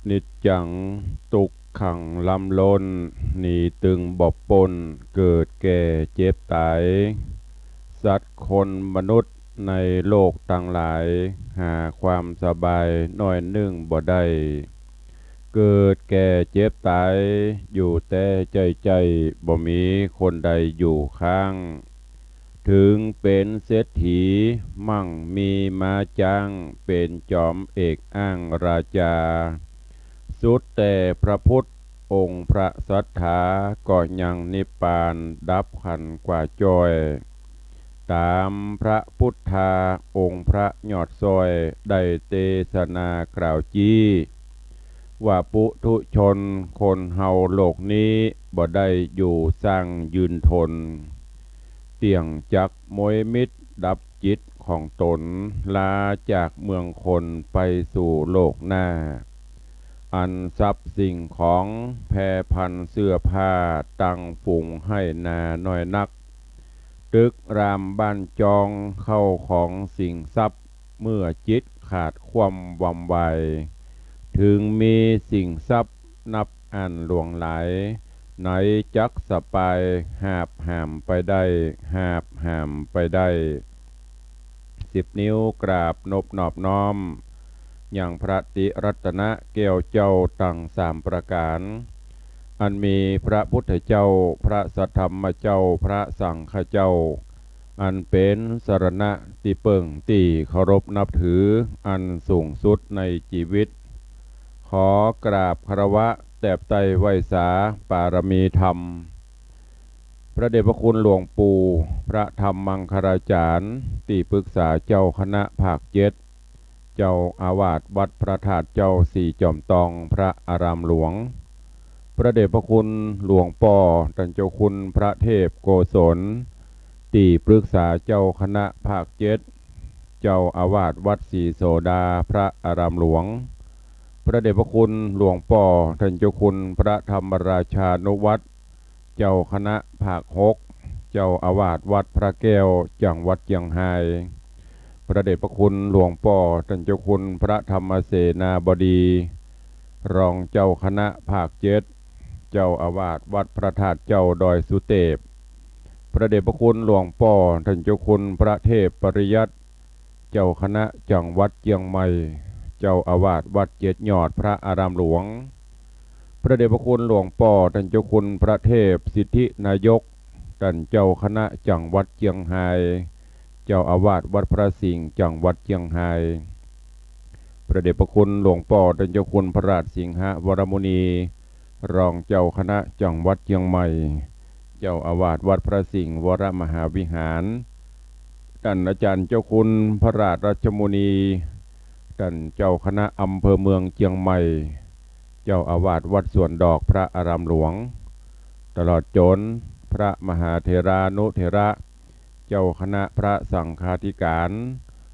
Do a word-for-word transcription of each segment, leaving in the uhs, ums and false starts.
นิจจัง ตุ๊กขังล้ำล้น หนีตึงบ่ป๊น เกิดแก่เจ็บต๋าย สัตว์คนมนุษย์ในโลกตังหลาย หาความสบายน้อยนึ่งบ่ได้ เกิดแก่เจ็บต๋าย อยู่แต๊ใจ้ๆ บ่มีคนใดอยู่ข้าง ถึงเป๋นเศรษฐี มั่งมีม้าจ๊าง เป๋นจอมเอกอ้างราจา สุดแต่พระพุทธองค์พระสัตถา ก็ยังนิพพานดับขันธ์กว่าจ้อย ต๋ามพระพุทธาองค์พระยอดซ้อย ได้เตสนากล่าวจี้ ว่าปุถุชนคนเฮาโลกนี้ บ่ได้อยู่ซ่างยืนทน เตี้ยงจักมวยมิตรดับจิตของตน ลาจากเมืองคนไปสู่โลกหน้า อันทรัพย์สิ่งของแพร่พันเสื้อผ้า ตังฝูงไฮ่นาน้อยนัก ตึกรามบ้านจอง เข้าของสิ่งทรัพย์ เมื่อจิตขาดความวำวาย ถึงมีสิ่งทรัพย์นับอั้นหลวงหลาย ไหนจักสบาย หาบหามไปได้ หาบหามไปได้ สิบนิ้วกราบนบนอบน้อม ยังพระติรัตนะแก้วเจ้าตังสามประก๋าน อันมีพระพุทธเจ้า พระสัทธรรมเจ้า พระสังฆเจ้า อันเป๋นสรณะตี้เปิ้งตี้เคารพนับถือ อันสูงสุดในจีวิต ขอกราบคารวะแตบไต้ไหว้สาปารมีธรรม พระเดชพระคุณหลวงปู่ พระธรรมมังคลาจารย์ ตี้ปรึกษาเจ้าคณะภาคเจ็ด เจ้าอาวาสวัดพระธาตุเจ้าสี่จอมตอง พระอารามหลวง พระเดชพระคุณหลวงป้อต้านเจ้าคุณพระเทพโกศล ตี้ปรึกษาเจ้าคณะภาคเจ็ด เจ้าอาวาสวัดศรีโสดา พระอารามหลวง พระเดชพระคุณหลวงป้อต้านเจ้าคุณพระธรรมราชานุวัฒน์ เจ้าคณะภาคหก เจ้าอาวาสวัดพระแก้ว จังหวัดเจียงฮาย พระเดชพระคุณหลวงป้อต้านเจ้าคุณพระธรรมเสนาบดี รองเจ้าคณะภาคเจ็ด เจ้าอาวาสวัดพระธาตุเจ้าดอยสุเตป พระเดชพระคุณหลวงป้อต้านเจ้าคุณพระเทพปริยัติ เจ้าคณะจังหวัดเจียงใหม่ เจ้าอาวาสวัดเจ็ดยอด พระอารามหลวง พระเดชพระคุณหลวงป้อต้านเจ้าคุณพระเทพสิทธินายก ต้านเจ้าคณะจังหวัดเจียงฮาย เจ้าอาวาสวัดพระสิงห์ จังหวัดเจียงฮาย พระเดชพระคุณหลวงป้อต้านเจ้าคุณพระราชสิงหวรมุนี รองเจ้าคณะจังหวัดเจียงใหม่ เจ้าอาวาสวัดพระสิงห์วรมหาวิหาร ต้านอาจารย์เจ้าคุณพระราชรัชมุนี ต้านเจ้าคณะอำเภอเมืองเจียงใหม่ เจ้าอาวาสวัดสวนดอก พระอารามหลวง ตลอดจ๋นพระมหาเถรานุเถระ เจ้าคณะพระสังฆาธิการ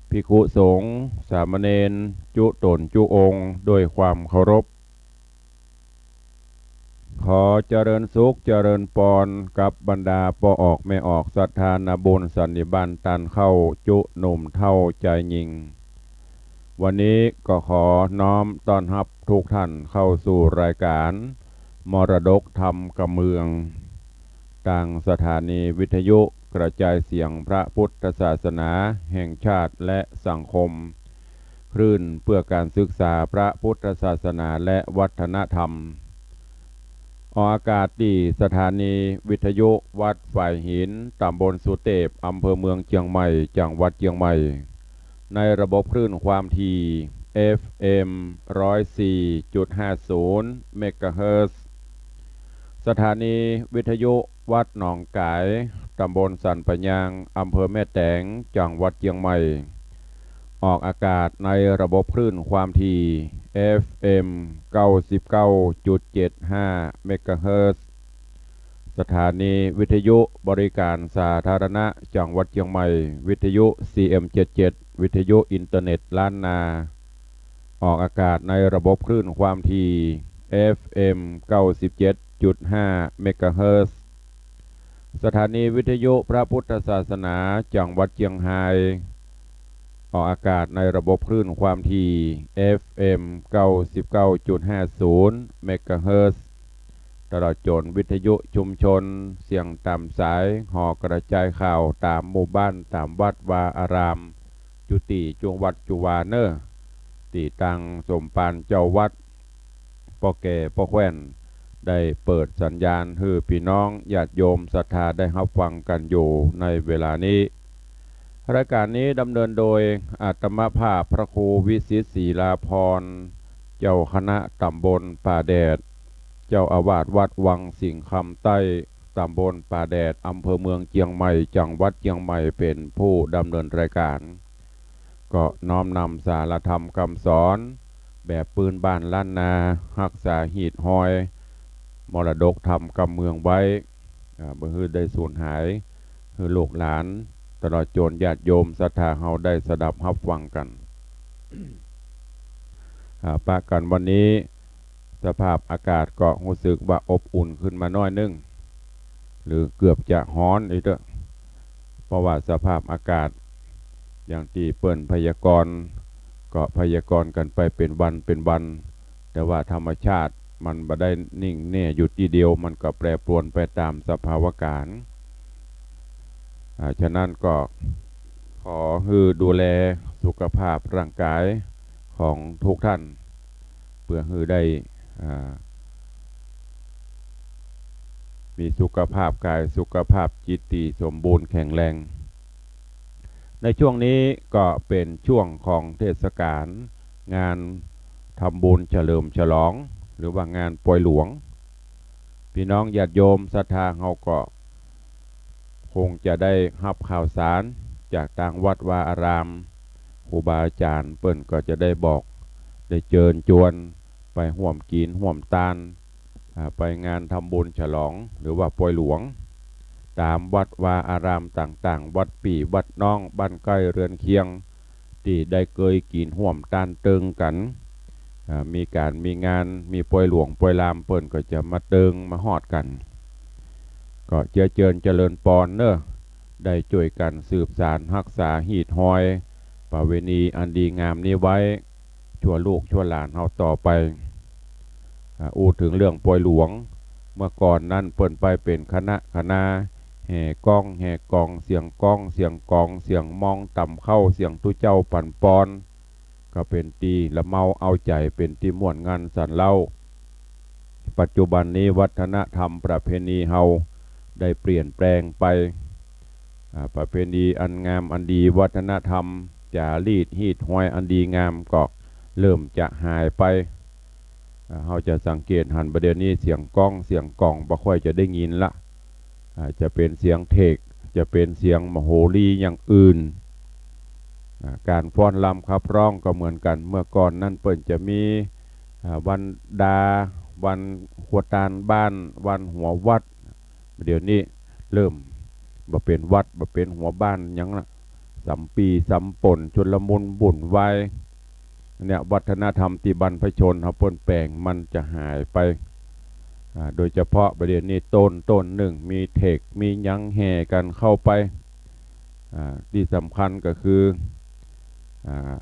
ภิกขุสงฆ์ สามเณร จุ๊ต๋นจุ๊องค์ ด้วยความเคารพ ขอเจริญสุขเจริญปอนกับบรรดาป้อออกแม่ออก ศรัทธานาบุญสันนิบาตต้านเข้า จุ๊หนุ่มเฒ่าจายญิง วันนี้ก็ขอน้อมต้อนฮับทุกท่านเข้าสู่รายการมรดกธรรมกำเมือง ตางสถานีวิทยุกระจายเสียงพระพุทธศาสนาแห่งชาติและสังคม คลื่นเพื่อการศึกษาพระพุทธศาสนาและวัฒนธรรม ออกอากาศตี้สถานีวิทยุวัดฝายหิน ต๋ำบลสุเตป อำเภอเมืองเจียงใหม่ จังหวัดเจียงใหม่ ในระบบคลื่นความถี่ เอฟเอ็ม ร้อยสี่จุดห้าศูนย์ เมกะเฮิรตซ์ สถานีวิทยุวัดหนองก๋าย ต๋ำบลสันป่ายาง อำเภอแม่แตง จังหวัดเจียงใหม่ ออกอากาศในระบบคลื่นความถี่ เอฟเอ็ม เก้าสิบเก้าจุดเจ็ดห้า เมกะเฮิรตซ์ สถานีวิทยุบริการสาธารณะจังหวัดเจียงใหม่ วิทยุ ซีเอ็ม เจ็ดเจ็ด วิทยุอินเทอร์เน็ตล้านนา ออกอากาศในระบบคลื่นความถี่ เอฟเอ็ม เก้าสิบเจ็ดจุดห้า เมกะเฮิรตซ์ สถานีวิทยุพระพุทธศาสนาจังหวัดเจียงฮาย ออกอากาศในระบบคลื่นความถี่ เอฟเอ็ม เก้าสิบเก้าจุดห้าศูนย์ เมกะเฮิรตซ์ ตลอดจ๋นวิทยุชุมชนเสียงต๋ามสาย หอกระจายข่าวต๋ามหมู่บ้าน ต๋ามวัดวาอาราม จุติจุงวัดจุวาเน่อ ตี้ตังสมภารเจ้าวัด ป้อแก่ป้อแคว่น ได้เปิดสัญญาณหื้อปี้น้องญาติโยมศรัทธาได้ฮับฟังกั๋นอยู่ในเวลานี้ รายก๋านนี้ดำเนินโดยอาตมาภาพพระครูวิสิทธิ์ ศิลาภรณ์ เจ้าคณะต๋ำบลป่าแดด เจ้าอาวาสวัดวังสิงห์คำใต้ ต๋ำบลป่าแดด อำเภอเมืองเจียงใหม่ จังหวัดเจียงใหม่ เป๋นผู้ดำเนินรายก๋าน ก็น้อมนำสารธรรมกำสอนแบบปื้นบ้านล้านนา ฮักษาหีดฮอยมรดกธรรมกำเมืองไว้ อ่า บ่หื้อได้สูญหาย หื้อลูกหลาน ตลอดจ๋นญาติโยมศรัทธาเฮาได้สดับฮับฟังกั๋น อ่า ปะกั๋นวันนี้ สภาพอากาศก็ฮู้สึกว่าอบอุ่นขึ้นมาหน้อยนึ่ง หรือเกือบจะฮ้อนอีกเต๊อะ เพราะว่าสภาพอากาศอย่างตี้เปิ้นพยากรณ์ ก็พยากรณ์กั๋นไปเป๋นวันเป๋นวัน แต่ว่าธรรมชาติมันบ่ได้นิ่งแน่อยู่ตี้เดียว มันก็แปรปรวนไปต๋ามสภาวะก๋ารณ์ อ่า ฉะนั้นก็ขอหื้อดูแลสุขภาพร่างก๋ายของทุกท่าน เปื้อหื้อได้ อ่า มีสุขภาพก๋ายสุขภาพจิตตี้สมบูรณ์แข็งแรง ในช่วงนี้ก็เป๋นช่วงของเทศกาลงานทำบุญเฉลิมฉลอง หรือว่างานปอยหลวง ปี้น้องญาติโยมศรัทธาเฮาก็คงจะได้ฮับข่าวสารจากตางวัดวาอาราม ครูบาอาจ๋ารย์เปิ้นก็จะได้บอก ได้เจิญจวนไปฮ่วมกิ๋นฮ่วมตาน อ่า ไปงานทำบุญฉลอง หรือว่าปอยหลวง ต๋ามวัดวาอารามต่างๆ วัดปี้วัดน้อง บ้านใก้เฮือนเคียง ตี้ได้เกยกิ๋นฮ่วมตานเติงกั๋น อ่า มีก๋านมีงาน มีปอยหลวงปอยลาม เปิ้นก็จะมาเติงมาฮอดกั๋น ก็เจื้อเจิญเจริญปอนเน่อ ได้จ้วยกั๋นสืบสานฮักษาฮีตฮอย ประเวณีอันดีงามนี้ไว้ ชั่วลูกชั่วหลานเฮาต่อไป อ่า อู้เถิงเรื่องปอยหลวง เมื่อก่อนนั้นเปิ้นไปเป๋นคณะคณา แห่ก้องแห่ก๋อง เสียงก้องเสียงก๋อง เสียงมองตำเข้า เสียงตุ๊เจ้าปั่นปอน ก็เป๋นตี้ละเมาเอาใจ๋ เป๋นตี้ม่วนงันสันเล้า ปัจจุบันนี้วัฒนธรรมประเพณีเฮาได้เปลี่ยนแปลงไป อ่า ประเพณีอันงามอันดี วัฒนธรรมจ๋ารีตฮีตฮอยอันดีงามก็เริ่มจะหายไป อ่า เฮาจะสังเกตหันบ่าเดี่ยวนี้เสียงก้องเสียงก๋องบ่ค่อยจะได้ยินละ อ่า จะเป๋นเสียงเถก จะเป๋นเสียงมโหรีอย่างอื่น อ่า ก๋านฟ้อนรำขับร้องก็เหมือนกั๋น เมื่อก่อนนั้นเปิ้นจะมี อ่า วันดา วันครัวตานบ้าน วันหัววัด เดี๋ยวนี้เริ่มบ่เป๋นวัด บ่เป๋นหัวบ้านหยังละ สำปี้สำป่น ชุลมุนวุ่นวาย เนี่ย วัฒนธรรมตี้บรรพชนเฮาเปิ้นแป๋งมันจะหายไป อ่า โดยเฉพาะบ่าเดี่ยวนี้โต้น โต้นนึ่งมีเถก มีหยังแห่กั๋นเข้าไป อ่า ตี้สำคัญก็คือ อ่า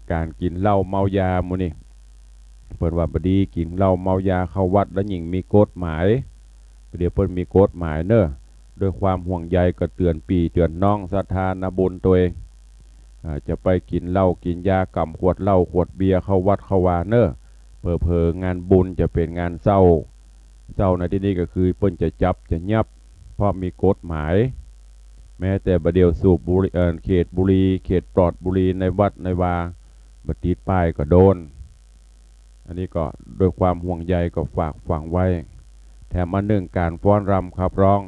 ก๋านกิ๋นเหล้าเมายาหมู่นี้ เปิ้นว่าบ่ดี กิ๋นเหล้าเมายาเข้าวัดแล้วยิ่งมีกฎหมาย บ่าเดี่ยวเปิ้นมีกฎหมายเน่อ ด้วยความห่วงใยก็เตื๋อนปี้เตื๋อนน้องศรัทธานาบุญตวย อ่า จะไปกิ๋นเหล้ากิ๋นยาก๋ำขวดเหล้าขวดเบียร์เข้าวัดเข้าวาเน่อ เผลอๆ งานบุญจะเป๋นงานเศร้า เศร้าในตี้นี้ก็คือเปิ้นจะจับจะยับ เพราะมีกฎหมาย แม้แต่บ่าเดี่ยวสูบบุหรี่ เอ่อ เขตบุหรี่ เขตปลอดบุหรี่ในวัดในวา บ่ติดป้ายก็โดน อันนี้ก็ด้วยความห่วงใยก็ฝากฝังไว้ แถมอันนึ่งก๋านฟ้อนรำขับร้อง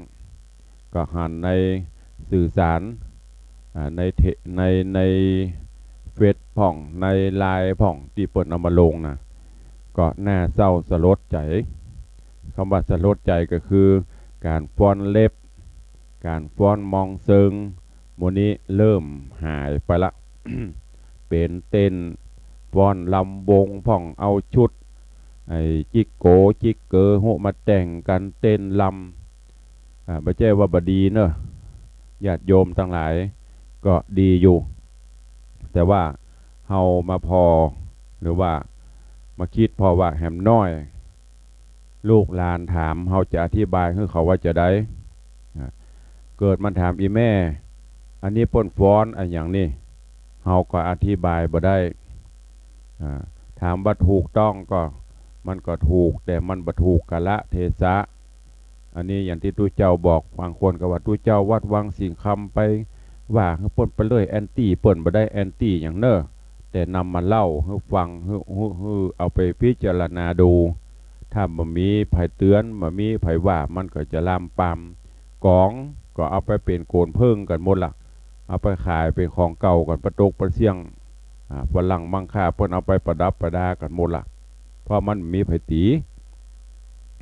ก็หันในสื่อสาร อ่า ในเท ใน ในเฟซพ่อง ในไลน์พ่องตี้เปิ้นเอามาลงนะ ก็น่าเศร้าสลดใจ๋ กำว่าสลดใจ๋ก็คือก๋านฟ้อนเล็บ ก๋านฟ้อนมองเซิง หมู่นี้เริ่มหายไปละ เป๋นเต้นฟ้อนลำวงพ่อง เอาชุด ไอ้จิ๊กโก๋จิ๊กเก๋อ ฮู้มาแต่งกั๋นเต้นลำ อ่า บ่ใจ้ว่าบ่ดีเน่อ ญาติโยมตังหลาย ก็ดีอยู่ แต่ว่าเฮามาผ่อ หรือว่ามาคิดผ่อว่าแหมน้อย ลูกหลานถาม เฮาจะอธิบายหื้อเขาว่าจาใด อ่า เกิดมันถาม อี่แม่ อันนี้เปิ้นฟ้อนอะหยังนี่ เฮาก็อธิบายบ่ได้ อ่า ถามว่าถูกต้องก็ มันก็ถูก แต่มันบ่ถูกกาละเทศะ อันนี้อย่างตี้ตุ๊เจ้าบอก บางคนก็ว่าตุ๊เจ้าวัดวังสิงห์คำไปว่าหื้อเปิ้นไปเลย แอนตี้เปิ้น บ่ได้แอนตี้หยังเน่อ แต่นำมาเล่าหื้อฟัง หื้อ หื้อ หื้อเอาไปพิจารณาดู ถ้าบ่มีใผเตือน บ่มีใผว่า มันก็จะลามปาม ก๋องก็เอาไปเป๋นโก๋นเผิ้งกั๋นหมดละ เอาไปขายเป๋นของเก่ากั๋น ปะตกปะเสี้ยง อ่า ฝรั่งมังค่าเปิ้นเอาไปประดับประดากั๋นหมดละ เพราะมันบ่มีใผตี๋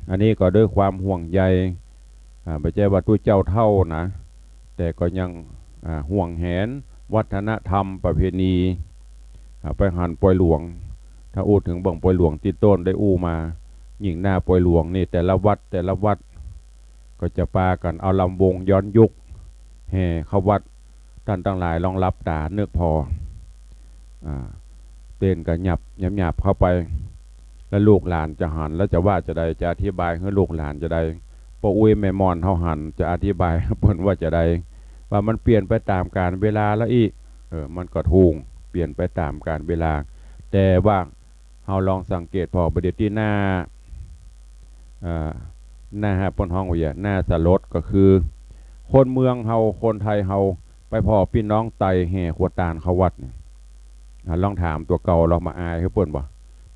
อันนี้ก็ด้วยความห่วงใย อ่า บ่ใจ้ว่าตุ๊เจ้าเฒ่านะ แต่ก็ยัง อ่า หวงแหนวัฒนธรรมประเพณี อ่า ไปหันปอยหลวง ถ้าอู้เถิงเบิ่งปอยหลวงตี้โต้นได้อู้มา ยิ่งหน้าปอยหลวงนี่ แต่ละวัดแต่ละวัด ก็จะปากั๋นเอาลำวงย้อนยุคแห่เข้าวัด ต้านตังหลายลองหลับต๋านึกผ่อ อ่า เต้นกั๋นหยาบ หยาบๆ เข้าไป แล้วลูกหลานจะหันแล้วจะว่าจาใด จะอธิบายหื้อลูกหลานจาใด ป้ออุ๊ยแม่ม่อนเฮาหันจะอธิบายเปิ้นว่าจาใด ว่ามันเปลี่ยนไปต๋ามกาลเวลาแล้วอี้ เออ มันก็ถูก เปลี่ยนไปต๋ามกาลเวลา แต่ว่า เฮาลองสังเกตผ่อ บ่าเดี่ยวตี้หน้า เอ่อ หน้าหาเปิ้นฮ้องว่าหยัง หน้าสลด ก็คือ คนเมืองเฮา คนไทยเฮา ไปผ่อปี้น้องไตแห่ขวดตานเข้าวัดเนี่ย อ่า ลองถามตั๋วเก่า ลองบ่อายหื้อเปิ้นบ่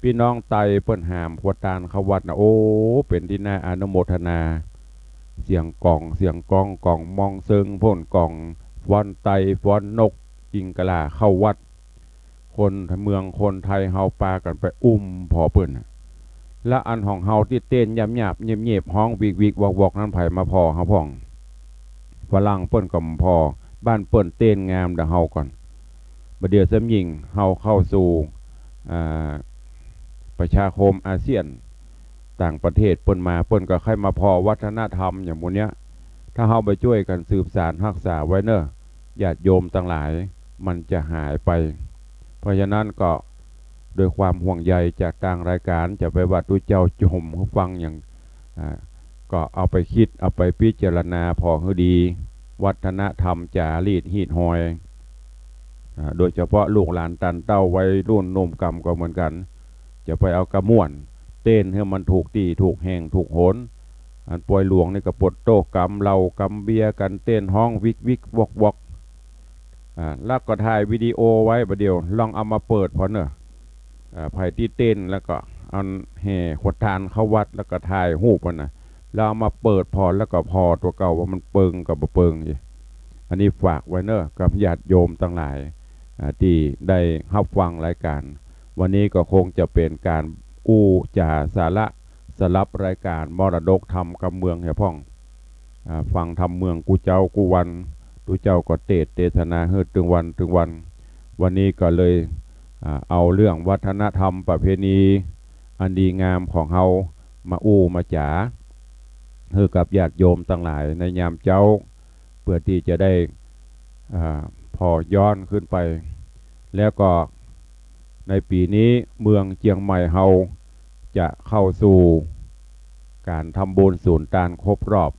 ปี้น้องไตเปิ้นหามขวดตานเข้าวัดนะ โอ้ เป๋นตี้น่าอนุโมทนา เสียงก๋อง เสียงก้อง ก๋องมองเซิงโพ่น ก๋องฟ้อนไต ฟ้อนนก จิงกะหล้าเข้าวัด คนเมืองคนไทยเฮาปากั๋นไปอุ้มผ่อเปิ้นน่ะ แล้วอันของเฮาตี้เต้นหยาบๆ เย็บๆ ฮ้องวิกๆ วอกๆ นั้น ใผมาผ่อเฮาพ่อง ฝรั่งเปิ้นก็บ่ผ่อ บ้านเปิ้นเต้นงามดังเฮาก่อน บ่าเดี่ยวซ้ำยิ่งเฮาเข้าสู่ อ่า ประชาคมอาเซียน ต่างประเทศเปิ้นมา เปิ้นก็ใค่มาผ่อวัฒนธรรมอย่างหมู่เนี้ย ถ้าเฮาบ่จ้วยกั๋นสืบสานฮักษาไว้เน่อ ญาติโยมตังหลาย มันจะหายไป เพราะฉะนั้นก็ด้วยความห่วงใยจากตางรายก๋าน จะไปว่าตุ๊เจ้าจ่มหื้อฟังหยัง อ่า ก็เอาไปกึ๊ด เอาไปพิจารณาผ่อหื้อดี วัฒนธรรมจ๋ารีตฮีตฮอย อ่า โดยเฉพาะลูกหลานต้านเต้าวัยรุ่นหนุ่มกำก็เหมือนกั๋น จะไปเอากระม่วน เต้นหื้อมันถูกตี้ถูกแห่งถูกหน อันปอยหลวงนี่ก็ปดโต๊ะกำเหล้ากำเบียร์กั๋น เต้นฮ้องวิกๆ วอกๆ อ่า แล้วก็ถ่ายวิดีโอไว้ บ่าเดี่ยวลองเอามาเปิดผ่อเน่อ อ่า ใผตี้เต้นแล้วก็อันแห่ขวดตานเข้าวัด แล้วก็ถ่ายฮูปมันน่ะ แล้วเอามาเปิดผ่อ แล้วก็ผ่อตั๋วเก่าว่ามันเปิงกับบ่เปิงอีก อันนี้ฝากไว้เน่อ กับญาติโยมตังหลาย อ่า ตี้ได้ฮับฟังรายก๋าน วันนี้ก็คงจะเป๋นก๋านอู้จ๋าสาระ สำหรับรายก๋านมรดกธรรมกำเมืองเหียพ่อง อ่า ฟังธรรมเมืองกู้เจ๊ากู้วัน ตุ๊เจ้าก็เตสน์เตสนาหื้อตึงวันตึงวัน วันนี้ก็เลย อ่า เอาเรื่องวัฒนธรรมประเพณีอันดีงามของเฮามาอู้มาจ๋า หื้อกับญาติโยมตังหลายในยามเจ๊า เปื้อตี้จะได้ อ่า ผ่อย้อนขึ้นไป แล้วก็ในปี๋นี้เมืองเจียงใหม่เฮาจะเข้าสู่ก๋านทำบุญสูญตานครบรอบ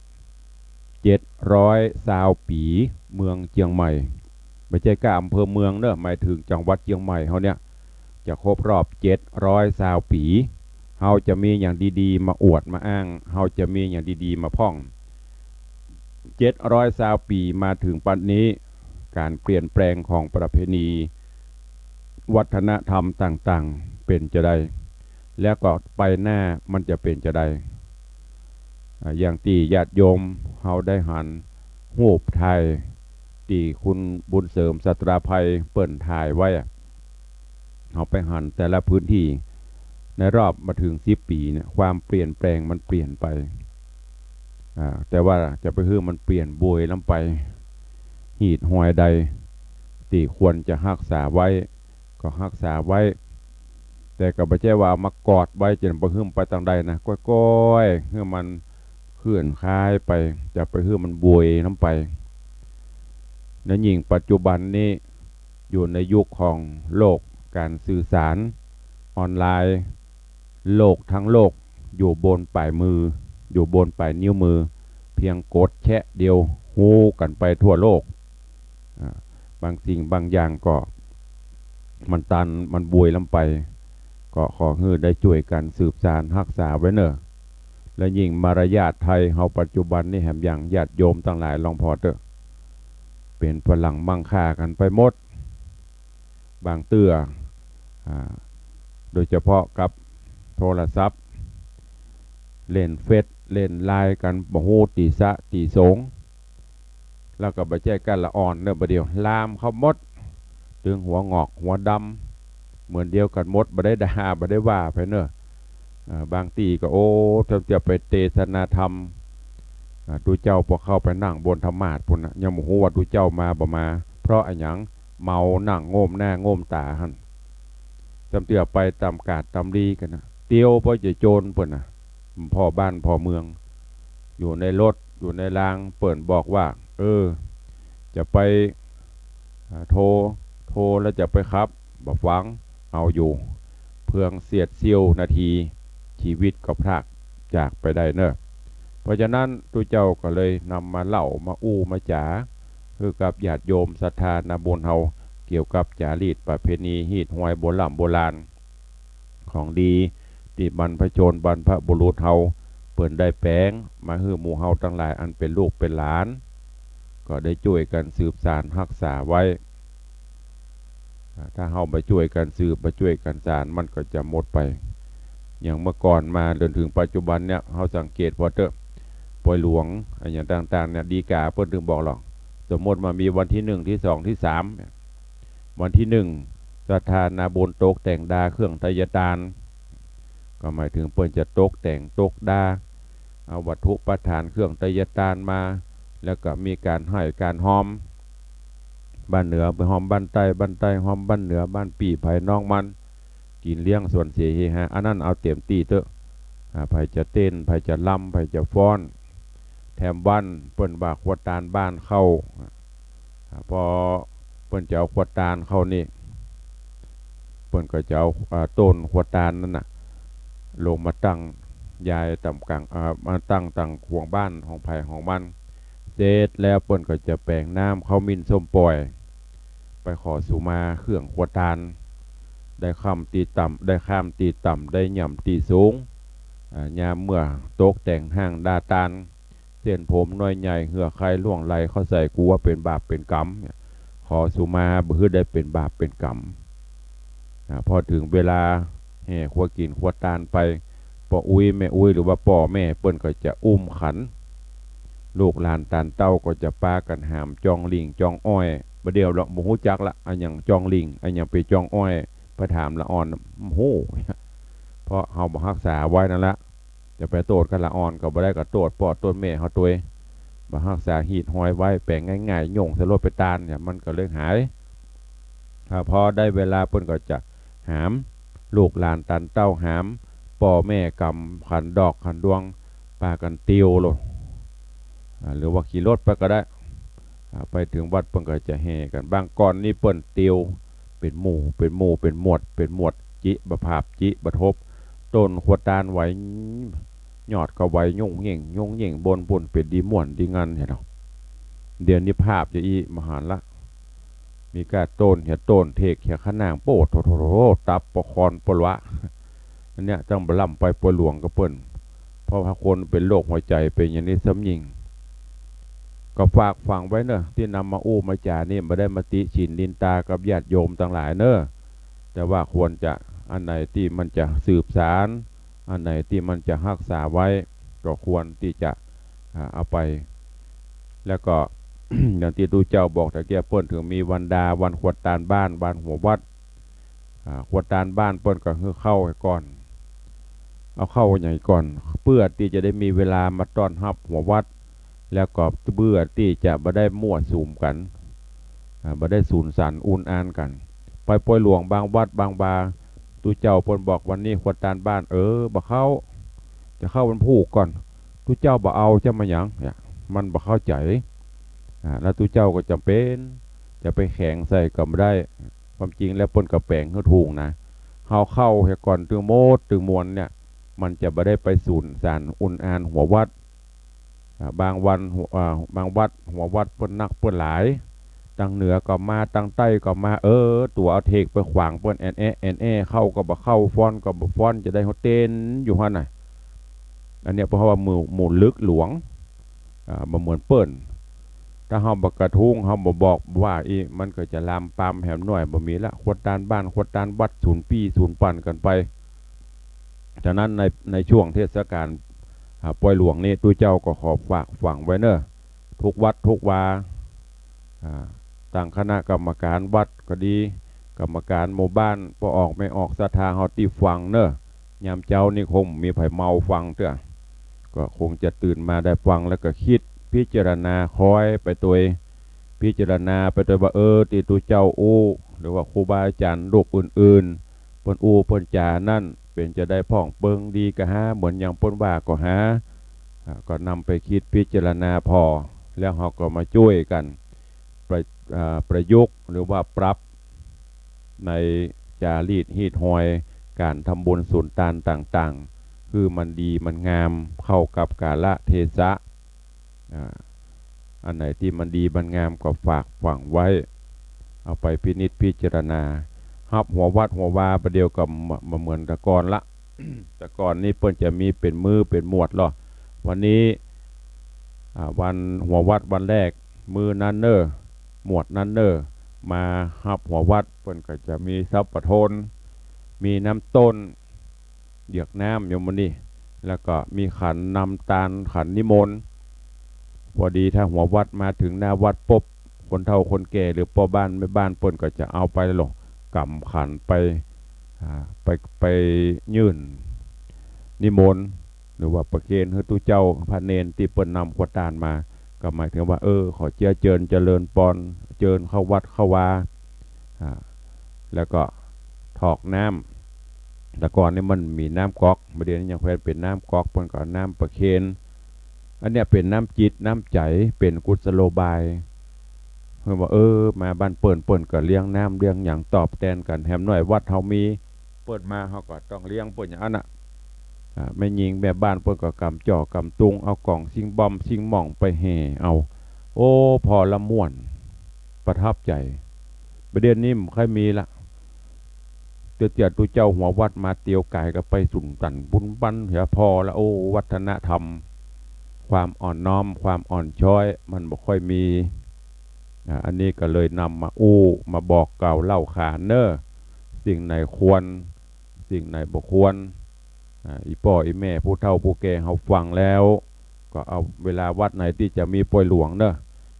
เจ็ดร้อยซาวปี๋ เมืองเจียงใหม่ บ่ใจ้ก้าอำเภอเมืองเน่อ หมายเถิงจังหวัดเจียงใหม่เฮาเนี่ย จะครบรอบเจ็ดร้อยซาวปี๋ เฮาจะมีอย่างดีๆ มาอวดมาอ้าง เฮาจะมีอย่างดีๆ มาพ่อง เจ็ดร้อยซาวปี๋มาเถิงปัจจุบันนี้ ก๋านเปลี่ยนแปลงของประเพณี วัฒนธรรมต่างๆ เป๋นจาใด แล้วก็ไปหน้ามันจะเป๋นจาใด อ่า อย่างตี้ญาติโยมเฮาได้หันฮูปถ่ายตี้คุณบุญเสริม ศาสตราไพร เปิ้นถ่ายไว้อะ เฮาไปหันแต่ละพื้นตี้ในรอบบ่เถิงสิบปี๋เนี่ย ความเปลี่ยนแปลงมันเปลี่ยนไป อ่า แต่ว่าจะไปหื้อมันเปลี่ยนบ่อยล้ำไป ฮีตฮอยใดตี้ควรจะฮักษาไว้ ก็ฮักษาไว้ แต่ก็บ่ใจ้ว่าเอามากอดไว้จะบ่หื้อมันไปตางใดนะ ก้อยๆ หื้อมันเคลื่อนคลายไป จะไปหื้อมันบ่อยล้ำไป แล้วยิ่งปัจจุบันนี้ อยู่ในยุคของโลกก๋านสื่อสารออนไลน์ โลกตังโลกอยู่บนป๋ายมือ อยู่บนป๋ายนิ้วมือ เพียงกดแชะเดียวฮู้กั๋นไปทั่วโลก อ่า บางสิ่งบางอย่างก็มันตัน มันบวยล้ำไป ก็ขอหื้อได้จ้วยกั๋นสืบสานฮักษาไว้เน่อ และยิ่งมารยาทไทยเฮาปัจจุบันนี้แหม อย่างญาติโยมตังหลายลองผ่อเต๊อะ เป๋นฝรั่งมั่งค่ากั๋นไปหมด บางเตื้อ อ่า โดยเฉพาะกับโทรศัพท์ เล่นเฟซเล่นไลน์กั๋นบ่ฮู้ตี้สะตี้สง แล้วก็บ่ใจ้ก้าละอ่อนเน่อ บ่าเดี่ยวลามเข้าหมด ตึงหัวหงอกหัวดำ เหมือนเดียวกั๋นหมด บ่ได้ด่าบ่ได้ว่าไผเน่อ เอ่อ บางตี้ก็ โอ้ เถิงจะไปเตสนาธรรม อ่า ตุ๊เจ้าปอเข้าไปนั่งบนธรรมาสน์ปู๊นน่ะ ยังบ่ฮู้ว่าตุ๊เจ้ามาบ่มา เพราะอะหยัง เมานั่งโง่มหน้าโง่มต๋าหั้น จำเตื้อไปต๋ามก๋าดต๋ามลีกั๋นน่ะ เตียวปอจะโจรเปิ้นน่ะ ผ่อบ้านผ่อเมือง อยู่ในรถอยู่ในราง เปิ้นบอกว่า เออ จะไป อ่า โท โทแล้วจะไปขับ บ่ฟัง เอาอยู่ เพียงเสี้ยวนาที จีวิตก็พรากจากไปได้เน่อ เพราะฉะนั้นตุ๊เจ้าก็เลยนำมาเล่ามาอู้มาจ๋า หื้อกับญาติโยมศรัทธานาบุญเฮา เกี่ยวกับจ๋ารีตประเพณีฮีตฮวยโบร่ำโบราณ ของดีตี้บรรพชนบรรพบุรุษเฮาเปิ้นได้แป๋งมาหื้อหมู่เฮาตังหลายอันเป๋นลูกเป๋นหลาน ก็ได้จ้วยกั๋นสืบสานฮักษาไว้ อ่า ถ้าเฮาบ่จ้วยกั๋นสืบ บ่จ้วยกั๋นสาน มันก็จะหมดไป อย่างเมื่อก่อนมาจนถึงปัจจุบันเนี่ย เฮาสังเกตผ่อเต๊อะ ปอยหลวง อะหยังต่างๆ เนี่ย ดีก๋าเปิ้นเถิงบอกหรอก สมมติว่ามีวันตี้หนึ่ง ตี้สอง ตี้สาม วันตี้หนึ่ง ศรัทธานาบุญตกแต่งดาเครื่องไตยตาน ก็หมายถึงเปิ้นจะตกแต่งตกดา เอาวัตถุประทานเครื่องไตยตานมา แล้วก็มีก๋านฮ้อยก๋านฮอม บ้านเหนือไปฮอมบ้านใต้ บ้านใต้ฮอมบ้านเหนือ บ้านปี้ไผน้องมัน กิ๋นเลี้ยงส่วนเสียเฮฮา อันนั้นเอาเต๋มตี้เต๊อะ อ่า ไผจะเต้น ไผจะรำ ไผจะฟ้อน แถมวันเปิ้นว่าขวดตานบ้านเข้า อ่า พอเปิ้นจะเอาขวดตานเข้านี่ เปิ้นก็จะเอา อ่า ต้นขวดตานนั้นน่ะ ลงมาตั้งยายต๋ามก๋าง อ่า มาตั้งต๋างขวงบ้านของไผของมัน เสร็จแล้วเปิ้นก็จะแป๋งน้ำข้าวหมิ่นส้มป่อย ไปขอสุมาเครื่องขวดตาน ได้ค่ำตี้ต่ำ ได้ข้ามตี้ต่ำ ได้ย่ำตี้สูง อ่า ยามเมื่อตกแต่งห้างดาตาน เส้นผมน้อยใหญ่เหื่อใครล่วงไหลเข้าใส่ กั๋วเป๋นบาปเป๋นก๋รรม ขอสุมาบ่หื้อได้เป๋นบาปเป๋นก๋รรม อ่า พอเถิงเวลาแห่ขวดกิ๋นขวดตานไป ป้ออุ๊ยแม่อุ๊ยหรือว่าป้อแม่เปิ้นก็จะอุ้มขัน ลูกหลานตานเต้าก็จะปากั๋นหามจองหลิ้งจองอ้อย บ่าเดี่ยวละบ่ฮู้จักละ อะหยังจองหลิ้ง อะหยังเป๋นจองอ้อย ไปถามละอ่อน บ่ฮู้ เพราะเฮาบ่ฮักษาไว้นั่นละ จะไปโต้ษก้าละอ่อนก็บ่ได้ ก็โต้ษป้อโต้ษแม่เฮาตวย บ่ฮักษาฮีตฮวยไว้ แป๋งง่ายๆ โย่งใส่รถไปตานเนี่ย มันก็เลยหาย อ่า พอได้เวลาเปิ้นก็จะหาม ลูกหลานตานเต้าหาม ป้อแม่ก๋ำขันดอกขันดวง ปากั๋นเตียวโลด อ่า หรือว่าขี่รถไปก็ได้ อ่า ไปเถิงวัดเปิ้นก็จะแห่กั๋น บางก่อนนี่เปิ้นเตียวเป๋นหมู่ เป๋นหมู่ เป๋นหมวด เป๋นหมวด จิบ่ผาบ จิบ่ทบ ต้นขวดตานไหว ยอดก็ไหว ยุ่งเหยิง ยุ่งเหยิง บนปู๊นเป๋นดีม่วนดีงัน หันเนาะ เดี๋ยวนี้ผาบจะอี้บ่หันละ มีก้าต้นเหีย ต้นเถกเหีย ขะหน่าง โป้ โถ โถ โถ ตับปะคอนปะละวะ อันเนี้ยต้องบ่ล่ำไปปอยหลวงกับเปิ้น เพราะว่าคนเป๋นโรคหัวใจ๋เป๋นอย่างนี้ซ้ำยิ่ง ก็ฝากฝังไว้เน่อ ตี้นำมาอู้มาจ๋านี่ บ่ได้มาติฉินนินตากับญาติโยมตังหลายเน่อ แต่ว่าควรจะ อันไหนตี้มันจะสืบสาน อันไหนตี้มันจะฮักษาไว้ ก็ควรตี้จะ อ่า เอาไป แล้วก็ อย่างตี้ตุ๊เจ้าบอกตะเกียะ เปิ้นเถิงมีวันดา วันขวดตานบ้าน วันหัววัด อ่า ขวดตานบ้านเปิ้นก็หื้อข้าวก่อน เอาข้าวใหญ่ก่อน เปื้อตี้จะได้มีเวลามาต้อนฮับหัววัด แล้วก็เปื้อตี้จะบ่ได้มั่วสุมกั๋น อ่า บ่ได้สุงสันต์อุนอานกั๋น ไปปอยหลวงบางวัดบางวา ตุ๊เจ้าเปิ้นบอกวันนี้ขวดตานบ้าน เออ บ่เข้า จะเข้าวันพูกก่อน ตุ๊เจ้าบ่เอาจะมาหยังเนี่ย มันบ่เข้าใจ๋ อ่า แล้วตุ๊เจ้าก็จ๋ำเป๋น จะไปแข็งใส่ก็บ่ได้ ความจริงแล้วเปิ้นก็แป๋งหื้อถูกนะ เฮาเข้าเหียก่อนตึงหมดตึงมวลเนี่ย มันจะบ่ได้ไปสูญสารอุณอานหัววัด อ่า บางวันหัว อ่า บางวัดหัววัดเปิ้นนักเปิ้นหลาย ตังเหนือก็มา ตังใต้ก็มา เออ ตั๋วเอาเถกไปขวางเปิ้น แอนแอ แอนแอ เข้าก็บ่เข้า ฟ้อนก็บ่ฟ้อน จะได้หัวเต้นอยู่หั้นน่ะ อันเนี้ยเพราะว่าหมู่ หมู่ลึกหลวง อ่า บ่เหมือนเปิ้น ถ้าเฮาบ่กระทุ้ง เฮาบ่บอกว่าอี้ มันก็จะลามปามแหมหน่อย บ่มีละ คนตานบ้าน คนตานวัด สูญปี้สูญปันกั๋นไป ฉะนั้นใน ในช่วงเทศกาล อ่า ปอยหลวงนี้ ตุ๊เจ้าก็ขอฝากฝังไว้เน่อ ทุกวัดทุกวา อ่า ตั้งคณะกรรมการวัดก็ดี กรรมการหมู่บ้าน ป้อออกแม่ออกศรัทธาเฮาตี้ฟังเน่อ ยามเจ๊านี่คงมีใผเมาฟังเตื้อ ก็คงจะตื่นมาได้ฟังแล้วก็กึ๊ดพิจารณาคอยไปตวย พิจารณาไปตวยว่า เออ ตี้ตุ๊เจ้าอู้ หรือว่าครูบาอาจ๋ารย์รูปอื่นๆ เปิ้นอู้เปิ้นจ๋านั้น เป๋นจะใดพ่อง เปิงดีก่อหา เหมือนอย่างเปิ้นว่าก่อหา อ่า ก็นำไปกึ๊ดพิจารณาผ่อ แล้วเฮาก็มาจ้วยกั๋น ประ อ่า ประยุกต์หรือว่าปรับ ในจารีตฮีตฮอยก๋านทำบุญสูญตานต่างๆ หื้อมันดีมันงามเข้ากับกาละเทศะ อ่า อันไหนตี้มันดีมันงามก็ฝากฝังไว้ เอาไปพินิจพิจารณา ฮับหัววัดหัววาบ่าเดี่ยวก็บ่ บ่เหมือนแต่ก่อนละ แต่ก่อนนี่เปิ้นจะมีเป๋นมื้อเป๋นหมวดลอ วันนี้ อ่า วันหัววัดวันแรก มื้อนั้นเน่อ หมวดนั้นเน่อ มาฮับหัววัด เปิ้นก็จะมีสัพพะทน มีน้ำต้น เหยือกน้ำโยมมื้อนี้ แล้วก็มีขันนำตาน ขันนิมนต์ พอดีถ้าหัววัดมาเถิงหน้าวัดปุ๊บ คนเฒ่าคนแก่หรือป้อบ้านแม่บ้านเปิ้นก็จะเอาไปลอ ก๋ำขันไป อ่า ไป ไปยื่นนิมนต์ หรือว่าประเคนหื้อตุ๊เจ้าพระเณรตี้เปิ้นนำขวดตานมา ก็หมายถึงว่า เออ ขอเจื้อเจิญเจริญปอน เจิญเข้าวัดเข้าวา อ่า แล้วก็ถอกน้ำ แต่ก่อนนี่มันมีน้ำก๊อก บ่าเดี่ยวนี้ยังแควนเป๋นน้ำก๊อก เปิ้นก็เอาน้ำประเคน อันเนี้ยเป๋นน้ำจิตน้ำใจ๋ เป๋นกุศโลบาย เปิ้นว่า เออ มาบ้านเปิ้น เปิ้นก็เลี้ยงน้ำเลี้ยงหยังตอบแตนกั๋น แหมหน่อยวัดเฮามี เปิ้นมาเฮาก็ต้องเลี้ยงเปิ้นอย่างนั้นน่ะ อ่า แม่ญิงแม่บ้านเปิ้นก็ก๋ำจ้อกก๋ำตุง เอาก๋องซิงบ้อมซิงหม่องไปแห่เอา โอ้ ผ่อละม่วน ประทับใจ๋ บ่าเดี่ยวนี้บ่ค่อยมีละ เตื้อเตี้ยตุ๊เจ้าหัววัดมาเตียวก๋ายก็ไปสูญตันบุญบั้นเหีย ผ่อละ โอ้ วัฒนธรรม ความอ่อนน้อม ความอ่อนช้อย มันบ่ค่อยมี อ่า อันนี้ก็เลยนำมาอู้ มาบอกกล่าวเล่าขานเน่อ สิ่งไหนควร สิ่งไหนบ่ควร อ่า อี่ป้ออี่แม่ผู้เฒ่าผู้แก่เฮาฟังแล้ว ก็เอาเวลาวัดไหนตี้จะมีปอยหลวงเน่อ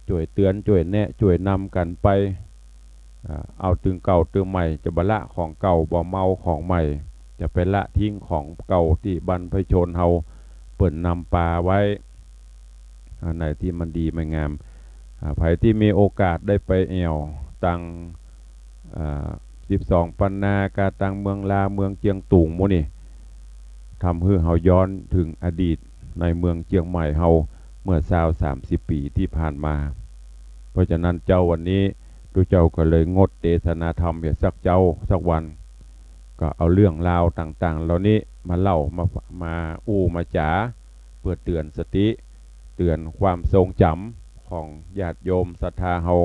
จ้วยเตื๋อน จ้วยแนะ จ้วยนำกั๋นไป อ่า เอาตึงเก่าตึงใหม่ จะบ่ละของเก่า บ่เมาของใหม่ จะไปละทิ้งของเก่าตี้บรรพชนเฮาเปิ้นนำปาไว้ อันไหนตี้มันดีมันงาม อ่า ใผตี้มีโอกาสได้ไปแอ่วตัง อ่า สิบสองปันนากาตังเมืองลา เมืองเจียงตุงหมู่นี่ ทำหื้อเฮาย้อนเถิงอดีตในเมืองเจียงใหม่เฮาเมื่อซาวสามสิบปี๋ตี้ผ่านมา เพราะฉะนั้นเจ๊าวันนี้ตุ๊เจ้าก็เลยงดเตสนาธรรมเหียสักเจ๊าสักวัน ก็เอาเรื่องราวต่างๆ เหล่านี้มาเล่า มา มาอู้มาจ๋า เปื้อเตื๋อนสติ เตื๋อนความทรงจ๋ำของญาติโยมศรัทธาเฮา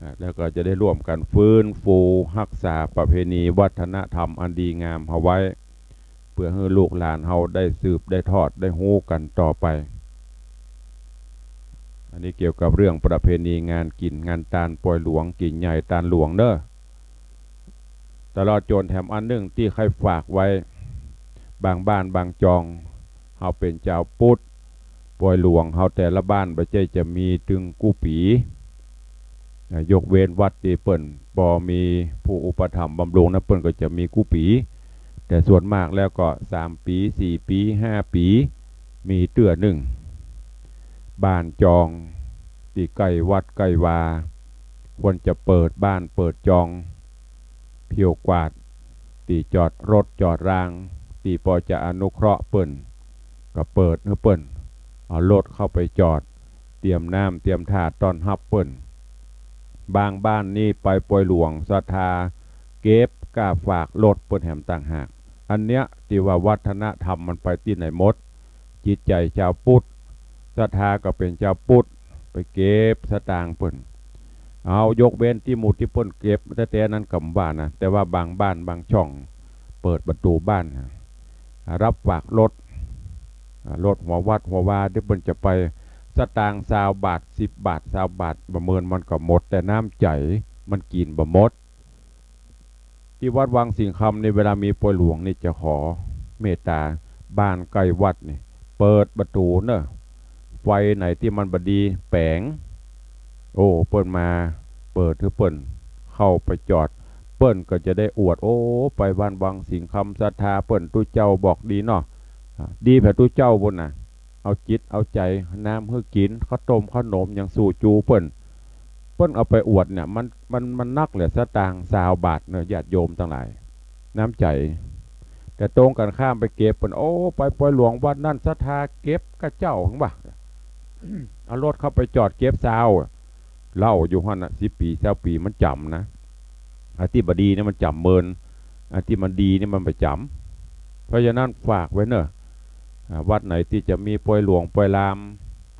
อ่า แล้วก็จะได้ร่วมกั๋นฟื้นฟูฮักษาประเพณีวัฒนธรรมอันดีงามเฮาไว้ เปื้อหื้อลูกหลานเฮาได้สืบได้ทอดได้ฮู้กั๋นต่อไป อันนี้เกี่ยวกับเรื่องประเพณีงานกิ๋นงานตานปอยหลวง กิ๋นใหญ่ตานหลวงเน่อ ตลอดจ๋นแถมอันนึ่งตี้ใค่ฝากไว้ บางบ้านบางจอง เฮาเป๋นจาวปุทธ ปอยหลวงเฮาแต่ละบ้านบ่ใจ้จะมีตึงกู้ปี๋ อ่า ยกเว้นวัดตี้เปิ้นบ่มีผู้อุปถัมภ์บำรุงนะ เปิ้นก็จะมีกู้ปี๋ แต่ส่วนมากแล้วก็สามปี๋ สี่ปี๋ ห้าปี๋ มีเตื้อนึ่ง บ้านจองตี้ใก้วัดใก้วา ควรจะเปิดบ้านเปิดจอง เผี้ยวกวาด ตี้จอดรถจอดราง ตี้ปอจะอนุเคราะห์เปิ้น ก็เปิดหื้อเปิ้น เอารถเข้าไปจอด เตรียมน้ำเตรียมท่าต้อนฮับเปิ้น บางบ้านนี่ไปปอยหลวงศรัทธาเก็บก้าฝากรถเปิ้นแหมต่างหาก อันเนี้ยตี้ว่าวัฒนธรรมมันไปตี้ไหนหมด จิตใจ๋จาวพุทธ ศรัทธาก็เป๋นจาวพุทธ ไปเก็บสตางค์เปิ้น เอายกเว้นตี้หมู่ตี้เปิ้นเก็บแต๊ๆ นั้นก็บ่ว่านะ แต่ว่าบางบ้านบางช่องเปิดประตู๋บ้าน รับฝากรถ อ่า รถหัววัดหัววาตี้เปิ้นจะไป สตางค์ซาวบาท สิบบาท ซาวบาท บ่าเมินมันก็หมด แต่น้ำใจ๋มันกิ๋นบ่หมด ตี้วัดวังสิงห์คำนี่ เวลามีปอยหลวงนี่จะขอเมตต๋า บ้านใก้วัดนี่ เปิดประตู๋เน่อ ไฟไหนตี้มันบ่ดีแป๋ง โอ้ เปิ้นมาเปิดหื้อเปิ้นเข้าไปจอด เปิ้นก็จะได้อวด โอ้ ไปบ้านวังสิงห์คำศรัทธาเปิ้น ตุ๊เจ้าบอกดีเนาะ อ่า ดีแผดตุ๊เจ้าปู้นน่ะ เอาจิตเอาใจ๋ น้ำหื้อกิ๋น ข้าวต้มข้าวหนมหยังสู่จูเปิ้น เปิ้นเอาไปอวดเนี่ย มัน มัน มันนักแหละ สตางค์ซาวบาทเน่อ ญาติโยมตังหลาย น้ำใจ๋ แต่ตรงกันข้ามไปเก็บเปิ้น โอ้ ไปปอยหลวงวัดนั้นศรัทธาเก็บก้าเจ้า หังบ่า เอารถเข้าไปจอดเก็บซาว เล่าอยู่หั้นน่ะ สิบปี๋ ซาวปี๋ มันจ๋ำนะ อันตี้บ่ดีนี่มันจ๋ำเมิน อันตี้มันดีนี่มันบ่จ๋ำ เพราะฉะนั้นฝากไว้เน่อ อ่า วัดไหนตี้จะมีปอยหลวงปอยลาม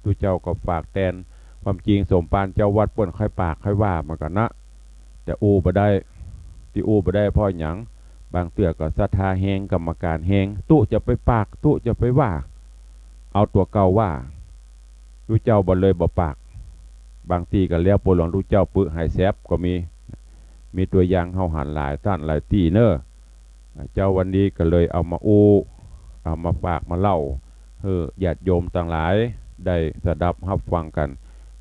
ตุ๊เจ้าก็ฝากแตน ความจริงสมภารเจ้าวัดเปิ้นค่อยปากค่อยว่าเหมือนกั๋นนะ แต่อู้บ่ได้ ตี้อู้บ่ได้เพราะหยัง บางเตื้อก็ศรัทธาแฮง กรรมการแฮง ตุ๊จะไปปาก ตุ๊จะไปว่า เอาตั๋วเก่าว่า ตุ๊เจ้าบ่เลยบ่ปาก บางตี้ก็แล้วปอยหลวงตุ๊เจ้าปึหายแสบก็มี มีตั๋วอย่างเฮาหันหลายต้านหลายตี้เน่อ อ่า เจ๊าวันนี้ก็เลยเอามาอู้ เอามาฝากมาเล่า หื้อญาติโยมตังหลายได้สดับฮับฟังกั๋น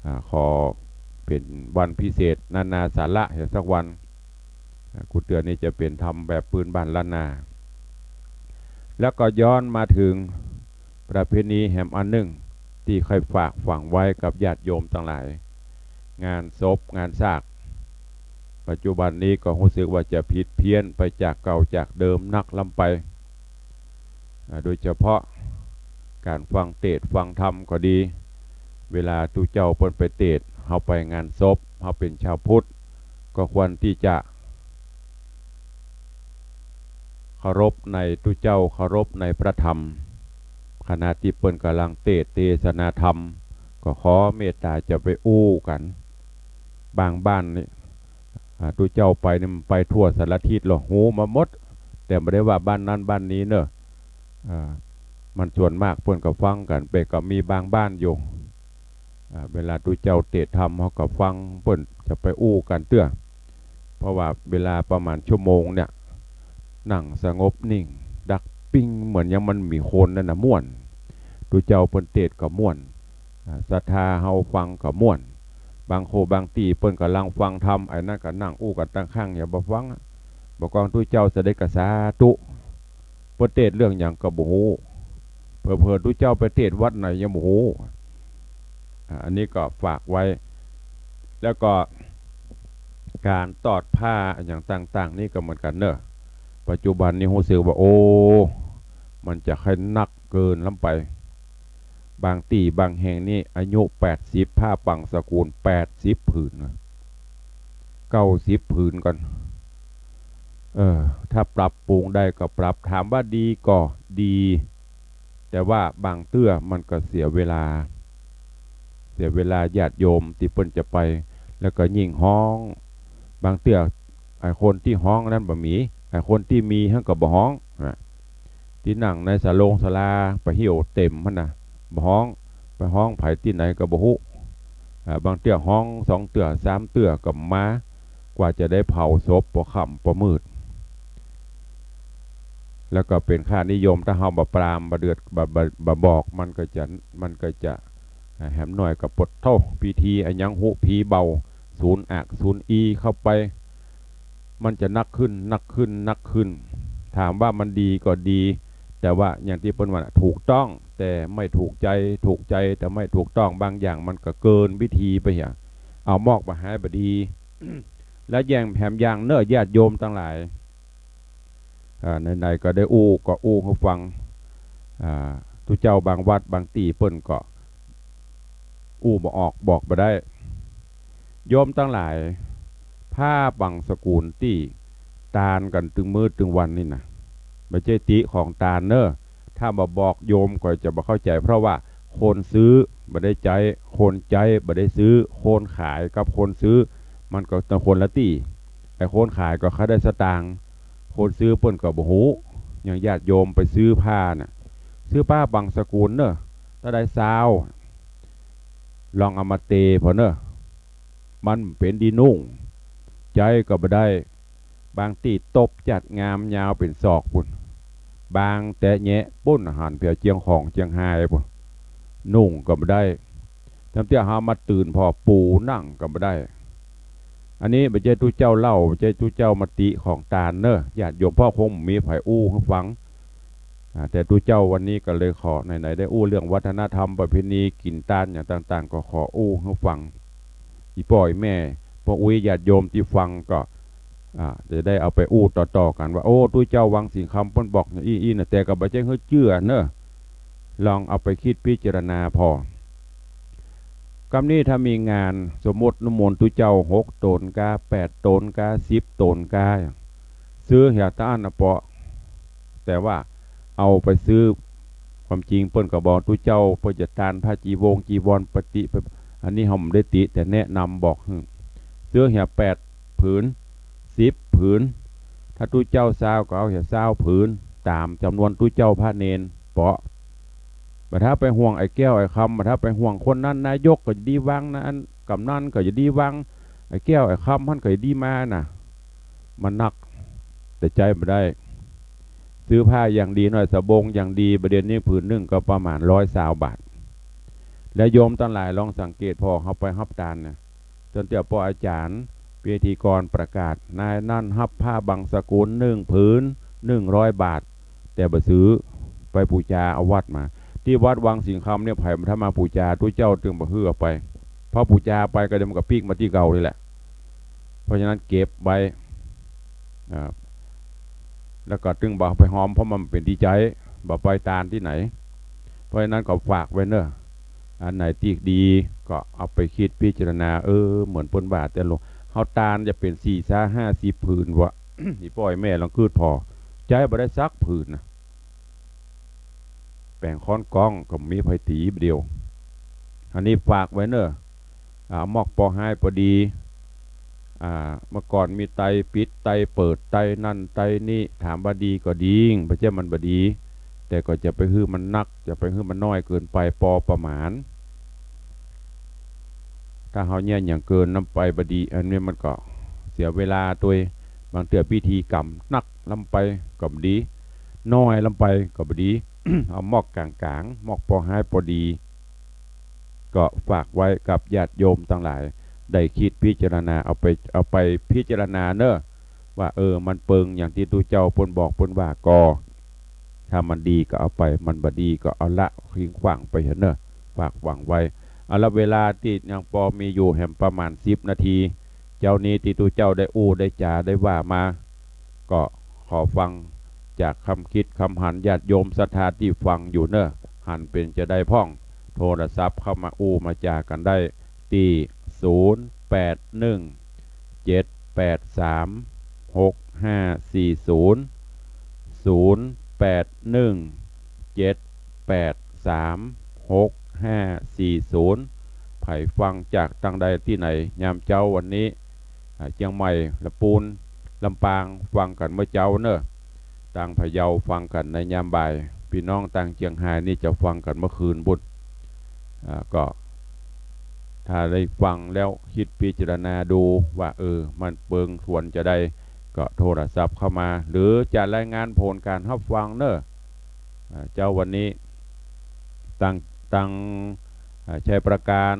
อ่า ขอเป๋นวันพิเศษนานาสาระเหียสักวัน อ่า กูเตื้อนี่จะเป๋นธรรมแบบปื้นบ้านล้านนา แล้วก็ย้อนมาเถิงประเพณีแหมอันนึ่ง ตี้ใค่ฝากฝังไว้กับญาติโยมตังหลาย งานศพงานซาก ปัจจุบันนี้ก็ฮู้สึกว่าจะผิดเพี้ยนไปจากเก่าจากเดิมนักล้ำไป อ่า โดยเฉพาะก๋านฟังเตสน์ฟังธรรมก็ดี เวลาตุ๊เจ้าเปิ้นไปเตสน์ เฮาไปงานศพ เฮาเป๋นชาวพุทธ ก็ควรตี้จะเคารพในตุ๊เจ้า เคารพในพระธรรม ขณะตี้เปิ้นก่ำลังเตสน์เตสนาธรรม ก็ขอเมตต๋าจะไปอู้กั๋น บางบ้านนี่ อ่า ตุ๊เจ้าไปนี่มันไปทั่วสารทิศเลย ฮู้มาหมด แต่บ่ได้ว่าบ้านนั้นบ้านนี้เน่อ อ่า มันส่วนมากเปิ้นก็ฟังกั๋นไป ก็มีบางบ้านอยู่ อ่า เวลาตุ๊เจ้าเตสน์ธรรม เฮาก็ฟัง เปิ้นจะไปอู้กั๋นเตื้อ เพราะว่าเวลาประมาณชั่วโมงเนี่ย นั่งสงบนิ่ง ดักปิ้ง เหมือนยังมันมีคนนั่นน่ะ ม่วน ตุ๊เจ้าเปิ้นเตสน์ก็ม่วน อ่า ศรัทธาเฮาฟังก็ม่วน บางโคบางตี้เปิ้นก่ำลังฟังธรรม ไอ้นั้นก็นั่งอู้กั๋นตังข้าง อย่าบ่ฟังอะ บ่กองตุ๊เจ้าเสด็จก็สาธุ เปิ้นเตสน์เรื่องหยังก็บ่ฮู้ เผลอๆ ตุ๊เจ้าไปเตสน์วัดไหนยังบ่ฮู้ อ่า อันนี้ก็ฝากไว้ แล้วก็ก๋านตอดผ้าอะหยังต่างๆ นี่ก็เหมือนกั๋นเน่อ ปัจจุบันนี้ฮู้สึกว่า โอ้ มันจะใค่นักเกินล้ำไป บางตี้บางแห่งนี่อายุแปดสิบ ผ้าปังสกุลแปดสิบผืนนะ เก้าสิบผืนก่อน เออ ถ้าปรับปรุงได้ก็ปรับ ถามว่าดีก็ดี แต่ว่าบางเตื้อมันก็เสียเวลา เสียเวลาญาติโยมตี้เปิ้นจะไป แล้วก็ยิ่งฮ้อง บางเตื้อ ไอ้คนตี้ฮ้องนั้นบ่มี ไอ้คนตี้มีหั้นก็บ่ฮ้องนะ ตี้นั่งในศาลงศาลา ไปเหี่ยวเต็มหั้นน่ะ บ่ฮ้อง ไปฮ้องใผตี้ไหนก็บ่ฮู้ อ่า บางเตื้อฮ้องสองเตื้อสามเตื้อก็มา กว่าจะได้เผาศพปอค่ำปอมืด แล้วก็เป๋นค่านิยม ถ้าเฮาบ่ปราม บ่เดือด บ่ บ่ บ่บอก มันก็จะ มันก็จะ อ่า แหมน้อยก็ปดโธ่ พิธีอะหยังฮู้ผีเบา สูนอากสูนอีเข้าไป มันจะนักขึ้น นักขึ้น นักขึ้น ถามว่ามันดีก็ดี แต่ว่าอย่างตี้เปิ้นว่าน่ะ ถูกต้องแต่ไม่ถูกใจ๋ ถูกใจ๋แต่ไม่ถูกต้อง บางอย่างมันก็เกินวิธีไปเหีย เอามอกบ่าหายบ่ดี และแหมอย่างเน่อญาติโยมตังหลาย อ่า ไหนๆ ก็ได้อู้ ก็อู้หื้อฟัง อ่า ตุ๊เจ้าบางวัดบางตี้เปิ้นก็อู้บ่ออก บอกบ่ได้ โยมตังหลาย ผ้าบังสกุลตี้ตานกั๋นตึงมื้อตึงวันนี่นะ บ่ใจ้ติของตานเน่อ ถ้าบ่บอกโยมก็จะบ่เข้าใจ๋ เพราะว่าคนซื้อบ่ได้ใจ๊ คนใจ๊บ่ได้ซื้อ คนขายกับคนซื้อ มันก็คนละตี้ ไอ้คนขายก็เขาได้สตางค์ คนซื้อเปิ้นก็บ่ฮู้ อย่างญาติโยมไปซื้อผ้าน่ะ ซื้อผ้าบังสกุลเน่อ ถ้าได้ซาว ลองเอามาเตผ่อเน่อ มันเป๋นดีนุ่ง ใจ๊ก็บ่ได้ บางตี้ตบจัดงามยาวเป๋นศอกปู้น บางแตะแยะปู้น หันเปียเจียงของเจียงฮายปู้น นุ่งก็บ่ได้ แถมเตื้อหามาตื่นผ่อปูนั่งก็บ่ได้ อันนี้บ่ใจ้ตุ๊เจ้าเล่า บ่ใจ้ตุ๊เจ้ามาติของตานเน่อ ญาติโยมพ่อคงมีใผอู้หื้อฟัง อ่า แต่ตุ๊เจ้าวันนี้ก็เลยขอ ไหนๆ ได้อู้เรื่องวัฒนธรรมประเพณีกิ๋นตานอย่างต่างๆ ก็ขออู้หื้อฟัง อี่ป้ออี่แม่ ป้ออุ๊ย ญาติโยมตี้ฟังก็ อ่า จะได้เอาไปอู้ต่อๆ กั๋นว่า โอ้ ตุ๊เจ้าวังสิงห์คำเปิ้นบอกอย่างอี้ๆ นะ แต่ก็บ่ใจ้หื้อเจื้อเน่อ ลองเอาไปกึ๊ดพิจารณาผ่อ กำนี้ถ้ามีงานสมมุตินิมนต์ตุ๊เจ้าหกต๋นก้า แปดต๋นก้า สิบต๋นก้า ซื้อเหียตะอั้นนะเปาะ แต่ว่าเอาไปซื้อ ความจริงเปิ้นก็บอกตุ๊เจ้า เปิ้นจะตานผ้าจีวงจีวรปฏิ อันนี้เฮาบ่ได้ติ แต่แนะนำบอกหื้อ ซื้อเหียแปดผืน สิบผืน ถ้าตุ๊เจ้าซาวก็เอาเหียซาวผืน ต๋ามจ๋ำนวนตุ๊เจ้าพระเณรเปาะ บ่ถ้าไปห่วงไอ้แก้วไอ้คำ บ่ถ้าไปห่วงคนนั้น นายกก็จะดีวางนะ อันก๋ำนันก็จะดีวาง ไอ้แก้วไอ้คำหั้นก็จะดีมาน่ะ มันนัก แต่ใจ๊บ่ได้ ซื้อผ้าอย่างดีหน่อย สบงอย่างดี บ่าเดี่ยวนี้ผืนนึ่งก็ประมาณร้อยซาวบาท และโยมตังหลายลองสังเกต ผ่อเฮาไปฮับตานน่ะ จนเตื้อป้ออาจ๋ารย์ พิธีกรประกาศ นายนั้นฮับผ้าบังสกุลนึ่งผืน นึ่งร้อยบาท แต่บ่ซื้อ ไปปู๋จาเอาวัดมา ตี้วัดวังสิงห์คำเนี่ย ใผบ่ถ้ามาปู๋จา ตุ๊เจ้าตึงบ่หื้อเอาไป เพราะปู๋จาไปก็เดี๋ยวมันก็ปิ๊กมาตี้เก่านี่แหละ เพราะฉะนั้นเก็บไว้ อ่า แล้วก็ตึงบ่ไปฮอม เพราะมันเป๋นตี้ใจ๊ บ่ไปตานตี้ไหน เพราะฉะนั้นก็ฝากไว้เน่อ อันไหนตี้ดีก็เอาไปกึ๊ดพิจารณา เออ เหมือนเปิ้นว่า แต่ละ เฮาตานจะเป๋นสี่ซาว ห้าสิบผืนวะ อี่ป้ออี่แม่ลองกึ๊ดผ่อ ใจ๊บ่ได้สักผืนน่ะ แป๋งค้อนก๊องก็บ่มีใผตี๋บ่าเดี่ยว อันนี้ฝากไว้เน่อ อ่า มอกปอฮ้ายปอดี อ่า เมื่อก่อนมีไตปิด ไตเปิด ไตนั่น ไตนี้ ถามว่าดีก็ดี บ่ใจ้มันบ่ดี แต่ก็จะไปหื้อมันนัก จะไปหื้อมันน้อยเกินไป ปอประมาณ ถ้าเฮาเยียะอย่างเกินล้ำไปบ่ดี อันนี้มันก็เสียเวลาตวย บางเตื้อพิธีกรรมนักล้ำไปก็บ่ดี น้อยล้ำไปก็บ่ดี เอามอกก๋างๆ มอกปอฮ้ายปอดี ก็ฝากไว้กับญาติโยมตังหลาย ได้กึ๊ดพิจารณา เอาไป เอาไปพิจารณาเน่อ ว่า เออ มันเปิงอย่างตี้ตุ๊เจ้าเปิ้นบอกเปิ้นว่าก่อ ถ้ามันดีก็เอาไป มันบ่ดีก็เอาละทิ้งขว้างไปเหียเน่อ ฝากหวังไว้ เอาละ เวลาตี้ยังปอมีอยู่แหมประมาณสิบนาที เจ้านี้ตี้ตุ๊เจ้าได้อู้ได้จ๋าได้ว่ามา ก็ขอฟังจากกำกึ๊ดกำหันญาติโยมศรัทธาตี้ฟังอยู่เน่อ หันเป๋นจาใดพ่อง โทรศัพท์เข้ามาอู้มาจ๋ากั๋นได้ตี้ ศูนย์แปดหนึ่ง เจ็ดแปดสาม หกห้าสี่ศูนย์ ศูนย์แปดหนึ่ง เจ็ดแปดสาม หกห้าสี่ศูนย์ ใผฟังจากตางใดตี้ไหน ยามเจ๊าวันนี้ อ่า เจียงใหม่ ละปูน ลำปาง ฟังกั๋นเมื่อเจ๊าเน่อ ตางพะเยาฟังกั๋นในยามบ่าย ปี้น้องตางเจียงฮายนี่จะฟังกั๋นเมื่อคืนปู้น อ่า ก็ ถ้าได้ฟังแล้วกึ๊ดพิจารณาดูว่า เออ มันเปิงควรจาใด ก็โทรศัพท์เข้ามา หรือจะรายงานผลก๋านฮับฟังเน่อ อ่า เจ๊าวันนี้ ตาง ตาง อ่า ชัยปราการ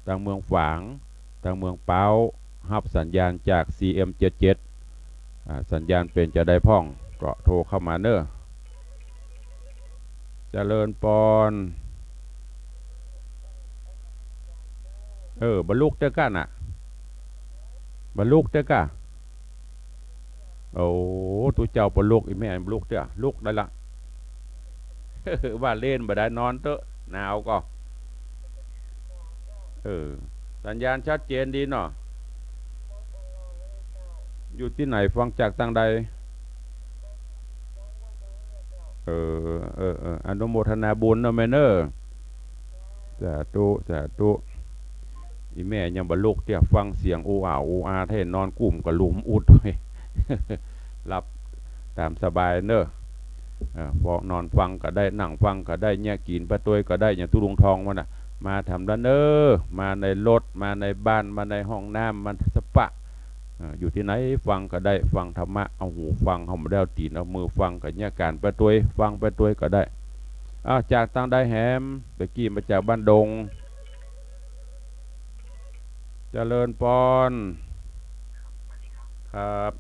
ตางเมืองฝาง ตางเมืองป๊าว ฮับสัญญาณจาก ซีเอ็มเจ็ดเจ็ด อ่า สัญญาณเป๋นจาใดพ่อง ก็โทรเข้ามาเน่อ เจริญปอน เออ บ่ลุกเตื้อก้าน่ะ บ่ลุกเตื้อก้า โอ้ ตุ๊เจ้าบ่ลุก อี่แม่บ่ลุกเตื้อ ลุกได้ละ ว่าเล่นบ่ได้ นอนเต๊อะ หนาวก่อ เออ สัญญาณชัดเจนดีเนาะ อยู่ตี้ไหน ฟังจากตางใด เออ เออ เออ อนุโมทนาบุญเนาะแม่เนาะ สาธุ สาธุ อี่แม่ยังบ่ลุกเตี้ย ฟังเสียงโออา โออา แท้ นอนกุ้มกะลุมอุด หลับต๋ามสบายเนาะ เออ พอนอนฟังก็ได้ นั่งฟังก็ได้ เยียะกิ๋นไปตวยก็ได้ อย่างตุ๊ลุงทองมันน่ะ มาทำละเนาะ มาในรถ มาในบ้าน มาในห้องน้ำ มาสปะ เออ อยู่ตี้ไหนฟังก็ได้ ฟังธรรมะ เอาหูฟัง เอาบ่าเอาตี๋น เอามือฟัง ก็เยียะก๋านไปตวย ฟังไปตวยก็ได้ อ้าว จากตางใดแหม ตะกี้มาจากบ้านดง เจริญปอน ครับ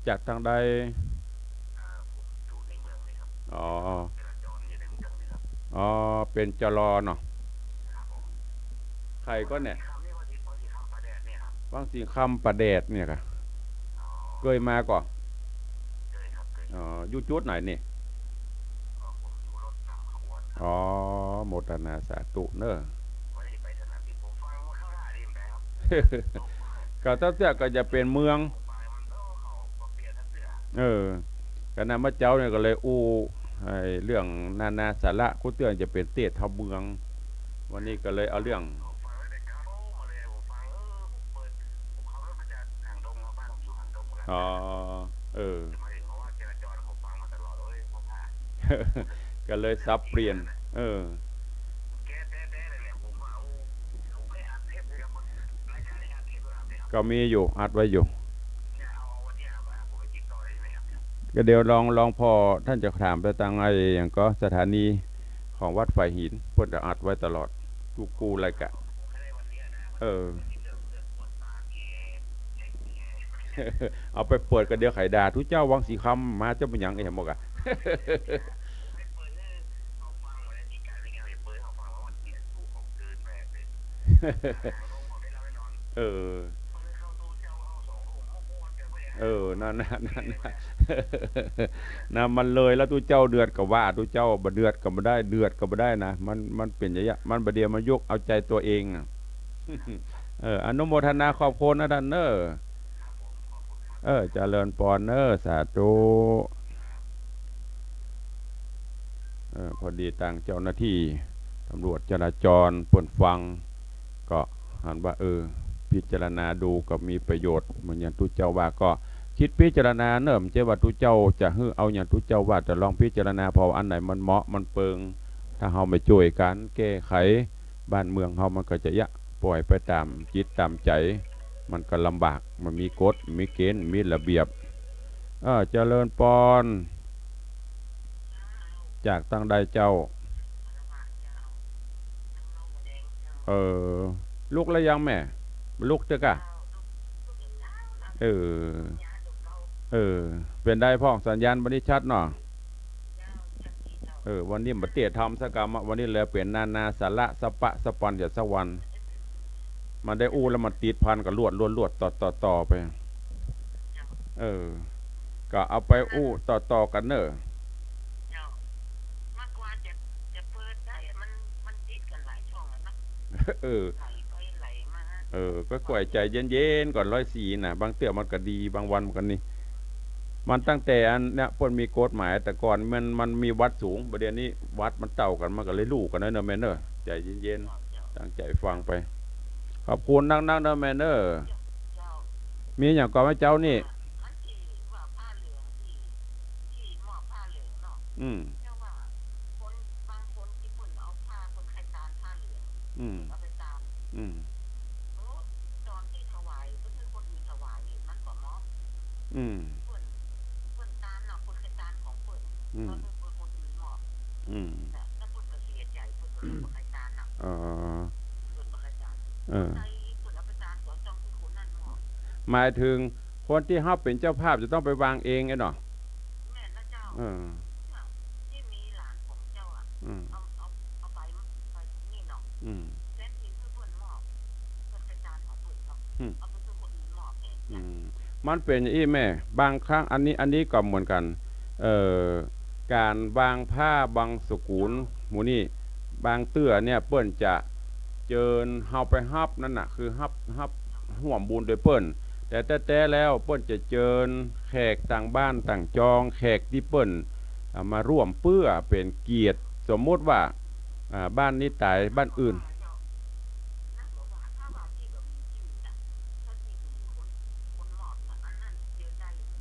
จากตางใด อ๋อ อ๋อ เป๋น จล. เนาะ ใผก่อเนี่ย วังสีคำ ป่าแดดเนี่ยก่อ เกยมาก่อ อ๋อ อยู่จุดไหนนี่ อ๋อ โมทนาสาธุเนาะ ก็ตั้งแต่ก็จะเป๋นเมือง เออ ก็นั้นเมื่อเจ๊าเนี่ยก็เลยอู้ ไอ้เรื่องนานาสาระ กู้เตื้อจะเป๋นเตสน์เฮาเมือง วันนี้ก็เลยเอาเรื่อง อ๋อ เออ ก็เลยสับเปลี่ยน เออ ก็มีอยู่ อัดไว้อยู่ ก็เดี๋ยวลอง ลองผ่อ ต้านจะถามไปตางไอ้หยังก่อ สถานีของวัดฝายหิน เปิ้นจะอัดไว้ตลอด กู้ๆ รายก๋าน เออ เอาไปเปิดก็เดี๋ยวใค่ด่า ตุ๊เจ้าวังสีคำ มาเจ้าเป๋นหยัง เอ๊ะ หมดก่ะ เออ เออ นั่นน่ะ นั่นน่ะ นะ มันเลยแล้ว ตุ๊เจ้าเดือดก็ว่า ตุ๊เจ้าบ่เดือดก็บ่ได้ เดือดก็บ่ได้นะ มัน มันเป๋นอย่างเงี้ย มันบ่าเดี่ยวมันยกเอาใจ๋ตั๋วเองน่ะ เออ อนุโมทนาขอบคุณนะต้านเนาะ เออ เจริญปอนเนาะ สาธุ เออ พอดีตางเจ้าหน้าตี้ตำรวจจราจรเปิ้นฟัง ก็หันว่า เออ พิจารณาดูก็มีประโยชน์ เหมือนอย่างตุ๊เจ้าว่า ก็กึ๊ดพิจารณาเนาะ บ่ใจ้ว่าตุ๊เจ้าจะหื้อเอาอย่างตุ๊เจ้าว่า แต่ลองพิจารณา ผ่ออันไหนมันเหมาะมันเปิง ถ้าเฮาบ่จ้วยกั๋นแก้ไข บ้านเมืองเฮามันก็จะเยียะ ป่อยไปต๋ามจิตต๋ามใจ๋ มันก็ลำบาก บ่มีกฎ บ่มีเกณฑ์ บ่มีระเบียบ เออ เจริญปอน จากตางใดเจ้า เออ ลุกแล้วยังแม่ ลุกเต๊อะก่ะ เออ เออ เป๋นใดพ่อง สัญญาณบ่ดีชัดเนาะ เออ วันนี้บ่เตี้ยทำสักกำอะ วันนี้เลยเป๋นนานาสาระ สะปะสะปอนอยู่สักวัน มันได้อู้แล้วมันติดพันกั๋นลวด ลวด ลวด ต่อ ต่อ ต่อไป เออ ก็เอาไปอู้ต่อๆ กั๋นเน่อ เจ้า มากกว่าจะ จะเปิดได้ มัน มันติดกั๋นหลายช่องแล้วนะ เออ ไหลไปไหลมา เออ ก็ค่อยใจ๋เย็นๆ ก่อน ร้อยสี่น่ะ บางเตื้อมันก็ดี บางวันมันก็นี่ มันตั้งแต่อันเนี้ย เปิ้นมีกฎหมาย แต่ก่อนมัน มันมีวัดสูง บ่าเดี่ยวนี้วัดมันเต้ากั๋น มันก็เลยลู่กั๋นเนาะ เนาะแม่เนาะ ใจ๋เย็นๆ ตั้งใจ๋ฟังไป ขอบคุณนักๆ เนาะแม่เนาะ เจ้า มีหยังก่อไหมเจ๊านี่ มันสิว่าผ้าเหลืองที่ ที่มอบผ้าเหลืองเนาะ อืม เจ้าว่าคน บางคนตี้เปิ้นเอาผ้า เปิ้นใค่ตานผ้าเหลือง อืม เปิ้นเอาไปตาน อืม โอ้ ต๋อนตี้ถวาย เปิ้นหื้อคนอื่นถวาย มันบ่เหมาะ อืม เปิ้น เปิ้นตานเนาะ เปิ้นใค่ตานของเปิ้น อืม เปิ้นหื้อคนอื่นมอบ อืม น่ะ แล้วเปิ้นก็เสียใจ๋ เปิ้นก็เลยบ่ใค่ตานเนาะ อ๋อ เปิ้นบ่ใค่ตาน เออ ใค่เปิ้นเอาไปตานก็ต้องหื้อคนนั้นมอบ หมายถึงคนตี้เฮาเป๋นเจ้าภาพจะต้องไปวางเองไงเนาะ แม่นนะเจ้า เออ เนี่ย ตี้มีหลานของเจ้าอะ อืม เอา เอา เอาไป ไปนี่เนาะ อืม แต๊ตี้หื้อเปิ้นมอบ เปิ้นใค่ตานของเปิ้นเนาะ อืม เอาไปหื้อคนอื่นมอบแทน อืม มันเป๋นอย่างอี้แม่ บางครั้ง อันนี้ อันนี้ก็เหมือนกั๋น เอ่อ ก๋านวางผ้าบางสกุล หมู่นี้ บางเตื้อเนี่ย เปิ้นจะ เจิญเฮาไปฮับนั้นน่ะ คือฮับ ฮับฮ่วมบุญโดยเปิ้น แต่แต๊ๆ แล้วเปิ้นจะเจิญแขกต่างบ้านต่างจอง แขกตี้เปิ้น อ่า มาร่วมเปื้อเป๋นเกียรติ สมมุติว่า อ่า บ้านนี้ต๋าย บ้านอื่น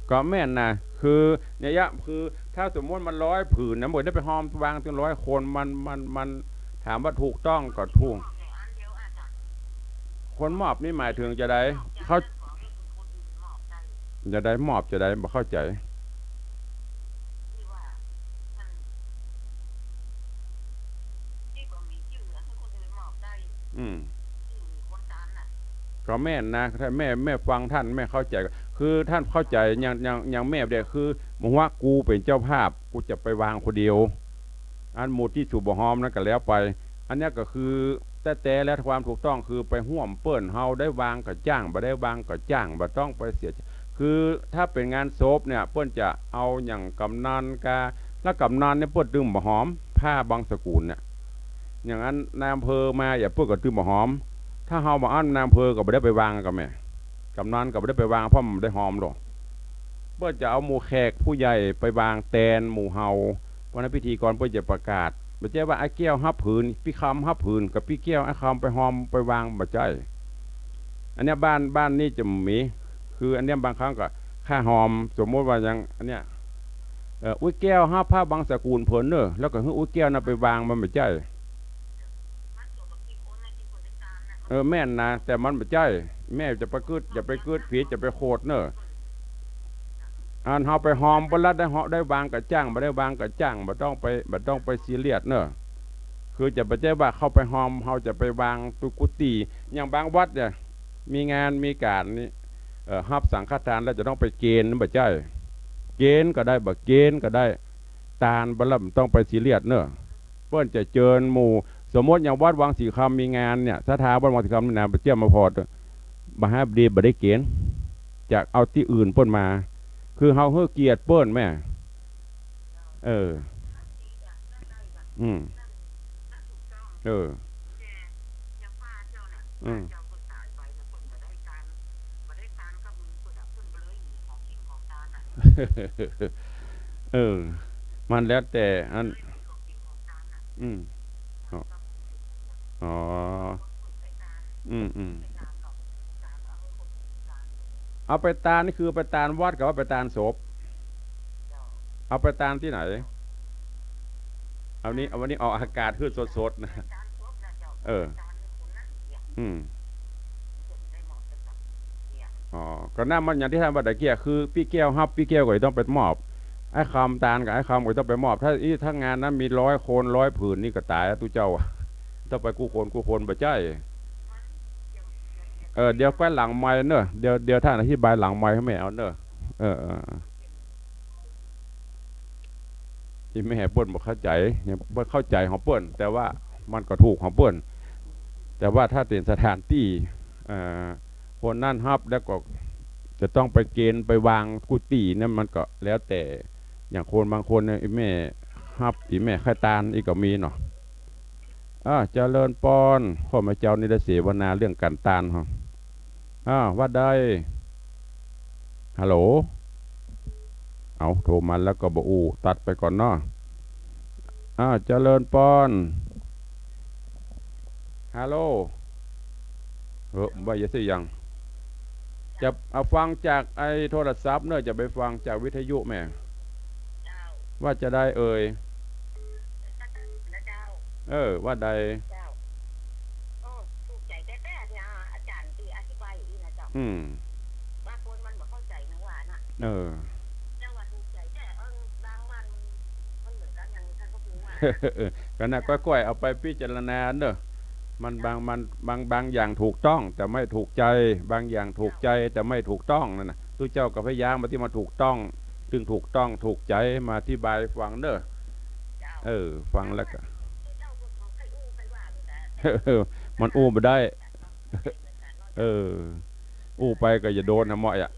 ก็แม่นนะ คือ เนี่ยยะ คือ ถ้าสมมุติมันร้อยผืนนะ บ่ได้ไปฮอมวางตึงร้อยคน มัน มัน มัน ถามว่าถูกต้องก็ถูก คนมอบนี่หมายถึงจะใด เขา จะใดมอบจะใด บ่เข้าใจ๋ อืม ก็แม่นนะ ถ้าแม่ แม่ฟังต้าน แม่เข้าใจ๋ คือต้านเข้าใจ๋ อย่าง อย่าง อย่างแม่เนี่ย คือ บ่ฮู้ว่ากูเป๋นเจ้าภาพ กูจะไปวางคนเดียว อันหมู่ตี้สูบ่ฮอมนั้นก็แล้วไป อันเนี้ยก็คือ แต๊ๆ แล้วความถูกต้องคือไปฮ่วมเปิ้น เฮาได้วางก็จ้าง บ่ได้วางก็จ้าง บ่ต้องไปเสีย คือถ้าเป๋นงานศพเนี่ย เปิ้นจะเอาอย่างกำนัลกา แล้วกำนัลเนี่ยเปิ้นตึงบ่ฮอม ผ้าบางสกุลเนี่ย อย่างอันนายอำเภอมา อย่างเปิ้นก็ตึงบ่ฮอม ถ้าเฮาบ่อั้นนายอำเภอก็บ่ได้ไปวางก็แม่ กำนัลก็บ่ได้ไปวาง เพราะมันบ่ได้ฮอมหรอก เปิ้นจะเอาหมู่แขกผู้ใหญ่ไปวางแตนหมู่เฮา เพราะนั้นพิธีกรเปิ้นจะประกาศ บ่ใจ้ว่าไอ้แก้วฮับผืน ปี้คำฮับผืน ก็ปี้แก้วไอ้คำไปฮอมไปวาง บ่ใจ้ อันเนี้ยบ้าน บ้านนี้จะมี คืออันเนี้ยบางครั้งก็ค่าฮอม สมมุติว่าอย่างอันเนี้ย เอ่อ อุ๊ยแก้วฮับผ้าบางสกุลเปิ้นเน่อ แล้วก็หื้ออุ๊ยแก้วนั้นไปวาง มันบ่ใจ้ เออ แม่นนะ แต่มันบ่ใจ้ แม่จะไปกึ๊ด อย่าไปกึ๊ดผิด อย่าไปโขดเน่อ อันเฮาไปฮอมเปิ้นละ ได้ฮอ ได้วางก็จ้าง บ่ได้วางก็จ้าง บ่ต้องไป บ่ต้องไปซีเรียสเน่อ คือจะบ่ใจ้ว่าเข้าไปฮอม เฮาจะไปวางตุ๊กุฏิ อย่างบางวัดเนี่ย มีงานมีก๋านนี่ เอ่อ ฮับสังฆทานแล้วจะต้องไปเกณฑ์ บ่ใจ้ เกณฑ์ก็ได้ บ่เกณฑ์ก็ได้ ตานบ่ละ บ่ต้องไปซีเรียสเน่อ เปิ้นจะเจิญหมู่ สมมุติอย่างวัดวังสีคำมีงานเนี่ย ศรัทธาวัดวังสีคำนี่นะ ไปเจียมมาพอด มหาบดีบ่ได้เกณฑ์ จะเอาตี้อื่นเปิ้นมา คือเฮาหื้อเกียรติเปิ้นแม่ เออ อืม เออ อืม เออ มันแล้วแต่อัน อืม อ๋อ อ๋อ อืม อืม เอาไปตานนี่คือไปตานวัดกับว่าไปตานศพ เอาไปตานตี้ไหน เอานี้ เอาวันนี้ออกอากาศหื้อสดๆ นะ เออ อืม อ๋อ ก็นั่นมันอย่างตี้ต้านว่าตะเกีย คือปี้แก้วฮับ ปี้แก้วก็จะต้องไปมอบ ไอ้คำตานกับไอ้คำก็จะต้องไปมอบ ถ้าอี้ ถ้างานนั้นมีร้อยคน ร้อยผืนนี่ก็ต๋ายอะ ตุ๊เจ้าอะ ต้องไปกู้คนกู้คน บ่ใจ้ เออ เดี๋ยวก้อยหลังไมค์เน่อ เดี๋ยว เดี๋ยวต้านอธิบายหลังไมค์หื้อแม่เอาเน่อ เออ เออ อีแม่เปิ้นบ่เข้าใจ๋ ยังบ่เข้าใจ๋ของเปิ้น แต่ว่ามันก็ถูกของเปิ้น แต่ว่าถ้าเป๋นสถานตี้ เอ่อ คนนั้นฮับแล้วก็จะต้องไปเกณฑ์ไปวางกุฏิเนี่ย มันก็แล้วแต่ อย่างคนบางคนเนี่ย อีแม่ฮับ อีแม่ใค่ตาน อี้ก็มีเนาะ อ่า เจริญปอน ข้าพเจ้านี่ได้เสวนาเรื่องก๋านตาน ฮะ อ้าว ว่าใด ฮัลโหล เอา โทรมาแล้วก็บ่อู้ ตัดไปก่อนเนาะ อ้าว เจริญปอน ฮัลโหล เออ ว่าอย่าเสียง จะเอาฟังจากไอ้โทรศัพท์เนอะ จะไปฟังจากวิทยุแม่ เจ้า ว่าจะใดเอ่ย นะเจ้า เออ ว่าใด เจ้า โอ้ ถูกใจ๋แต๊ๆ เนี่ย อาจ๋ารย์ตี้อธิบายอี้นะเจ้า อืม บางคนมันบ่เข้าใจ๋นะว่านะ เออ แต่ว่าถูกใจ๋แต๊ เออ บางวันมัน มันเหมือนกั๋นอย่างต้านพระครูว่า เออ ก็น่ะ ก้อยๆ เอาไปพิจารณาเนอะ มันบาง มัน บาง บางอย่างถูกต้องแต่ไม่ถูกใจ๋ บางอย่างถูกใจ๋แต่ไม่ถูกต้องนั่นน่ะ ตุ๊เจ้าก็พยายามมาตี้มันถูกต้อง ตึงถูกต้องถูกใจ๋ มาอธิบายฟังเนอะ เจ้า เออ ฟังแล้วก็ เออ มันอู้บ่ได้ เออ อู้ไปก็จะโดนหาหมอยอะ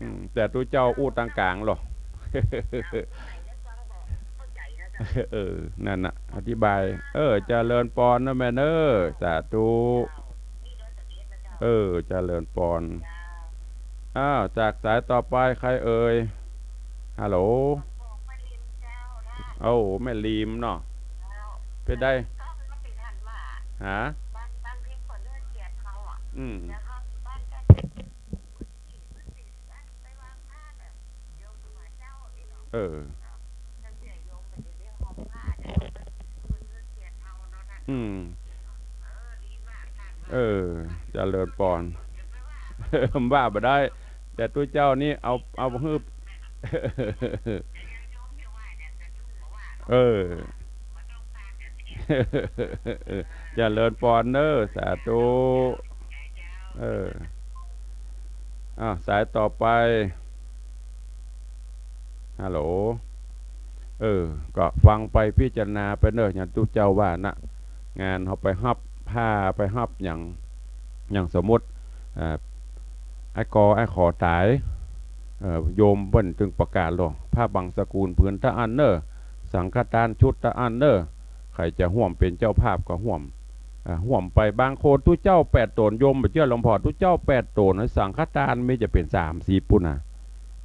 อืม แต่ตุ๊เจ้าอู้ตังก๋างหรอ เออ นั่นน่ะ อธิบาย เออ เจริญปอนนะแม่เนอะ สาธุ เออ เจริญปอน อ้าว จากสายต่อไปใครเอ่ย ฮัลโหล โอ้ แม่ลีมเนาะ เป๋นใด ฮะ อืม เออ อืม เออ เจริญปอน ว่าบ่ได้ แต่ตุ๊เจ้านี่เอา เอาหื้อ เออ เจริญปอนเนอะ สาธุ เออ อ้าว สายต่อไป ฮัลโหล เออ ก็ฟังไปพิจารณาไปเนอะ อย่างตุ๊เจ้าว่านะ งานเฮาไปฮับผ้า ไปฮับหยัง อย่างสมมุติ อ่า ไอ้กอ ไอ้ขอต๋าย เอ่อ โยมเปิ้นจึงประกาศลอ ผ้าบังสกุลผืนตะอั้นเนอะ สังฆทานชุดตะอั้นเนอะ ใผจะฮ่วมเป๋นเจ้าภาพก็ฮ่วม อ่า ฮ่วมไป บางคนตุ๊เจ้าแปดต๋น โยมบ่เจื้อหลวงพ่อ ตุ๊เจ้าแปดต๋น สังฆทานมีจะเป๋นสามสิบปู้นนะ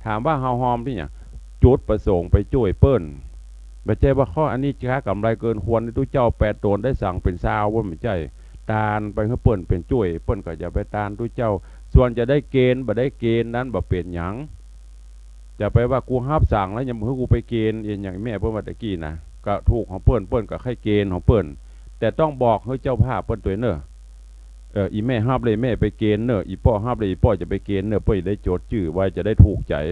ถามว่าเฮาฮ่อมตี้หยัง จุดประสงค์ไปจ้วยเปิ้น บ่ใจ้ว่าข้ออันนี้ค้ากำไรเกินควร ตุ๊เจ้าแปดต๋นได้สังเป๋นซาว บ่ใจ้ ตานไปหื้อเปิ้นเป๋นจ้วย เปิ้นก็จะไปตานตุ๊เจ้า ส่วนจะได้เกณฑ์บ่ได้เกณฑ์นั้นบ่เป๋นหยัง จะไปว่ากูฮับสังแล้วยังบ่หื้อกูไปเกณฑ์ เอ็นอย่างแม่เปิ้นว่าตะกี้นะ ก็ถูกของเปิ้น เปิ้นก็ใค่เกณฑ์ของเปิ้น แต่ต้องบอกหื้อเจ้าภาพเปิ้นตวยเนอะ เออ อี่แม่ฮับเลยแม่ไปเกณฑ์เนอะ อี่ป้อฮับเลยอี่ป้อจะไปเกณฑ์เนอะ เปิ้นจะได้จดจื้อไว้ จะได้ถูกใจ๋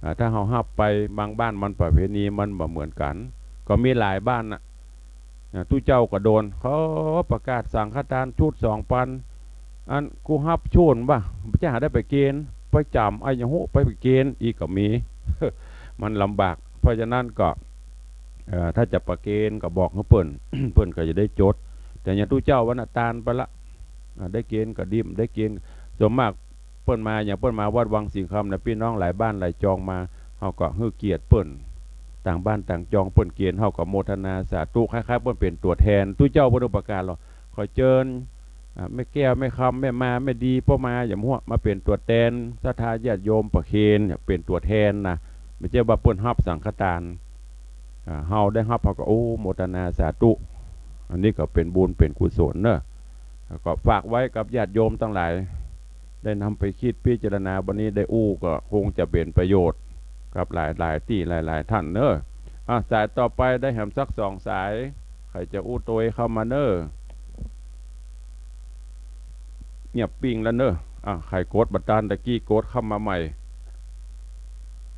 อ่า ถ้าเฮาฮับไป บางบ้านมันประเพณีมันบ่เหมือนกั๋น ก็มีหลายบ้านน่ะ อ่า ตุ๊เจ้าก็โดน เขาประกาศสังฆทานชุดสองปัน อันกูฮับโจ้นบ่า จะหาได้ไปเกณฑ์ ไปจ๋ำอะหยังฮู้ ไปเกณฑ์อีกก็มี มันลำบาก เพราะฉะนั้นก็ เอ่อ ถ้าจะไปเกณฑ์ก็บอกหื้อเปิ้น เปิ้นก็จะได้จด แต่อย่างตุ๊เจ้าวันน่ะตานไปละ อ่า ได้เกณฑ์ก็ดี ได้เกณฑ์ ส่วนมากเปิ้นมา อย่างเปิ้นมาวัดวังสิงห์คำนะ ปี้น้องหลายบ้านหลายจองมา เฮาก็หื้อเกียรติเปิ้น ต่างบ้านต่างจองเปิ้นเกณฑ์ เฮาก็โมทนาสาธุ คล้ายๆ เปิ้นเป๋นตั๋วแทน ตุ๊เจ้าเปิ้นอุปการะ ขอเจิญ อ่า แม่แก้ว แม่คำ แม่มา แม่ดี ป้อมา อย่างหั้ว มาเป๋นตั๋วแทนศรัทธาญาติโยมประเคน เนี่ย เป๋นตั๋วแทนนะ บ่ใจ้ว่าเปิ้นฮับสังฆทาน อ่า เฮาได้ฮับ เฮาก็ โอ้ โมทนาสาธุ อันนี้ก็เป๋นบุญเป๋นกุศลเนอะ แล้วก็ฝากไว้กับญาติโยมตังหลาย ได้นำไปคิดพิจารณา วันนี้ได้อู้ก็คงจะเป๋นประโยชน์กับหลายๆ ตี้หลายๆ ท่านเนอะ อ่ะ สายต่อไปได้แหมสักสองสาย ใผจะอู้ตวยเข้ามาเนอะ เงียบปิ้งแล้วเนอะ อ่ะ ใผกดบ่ตันตะกี้กดเข้ามาใหม่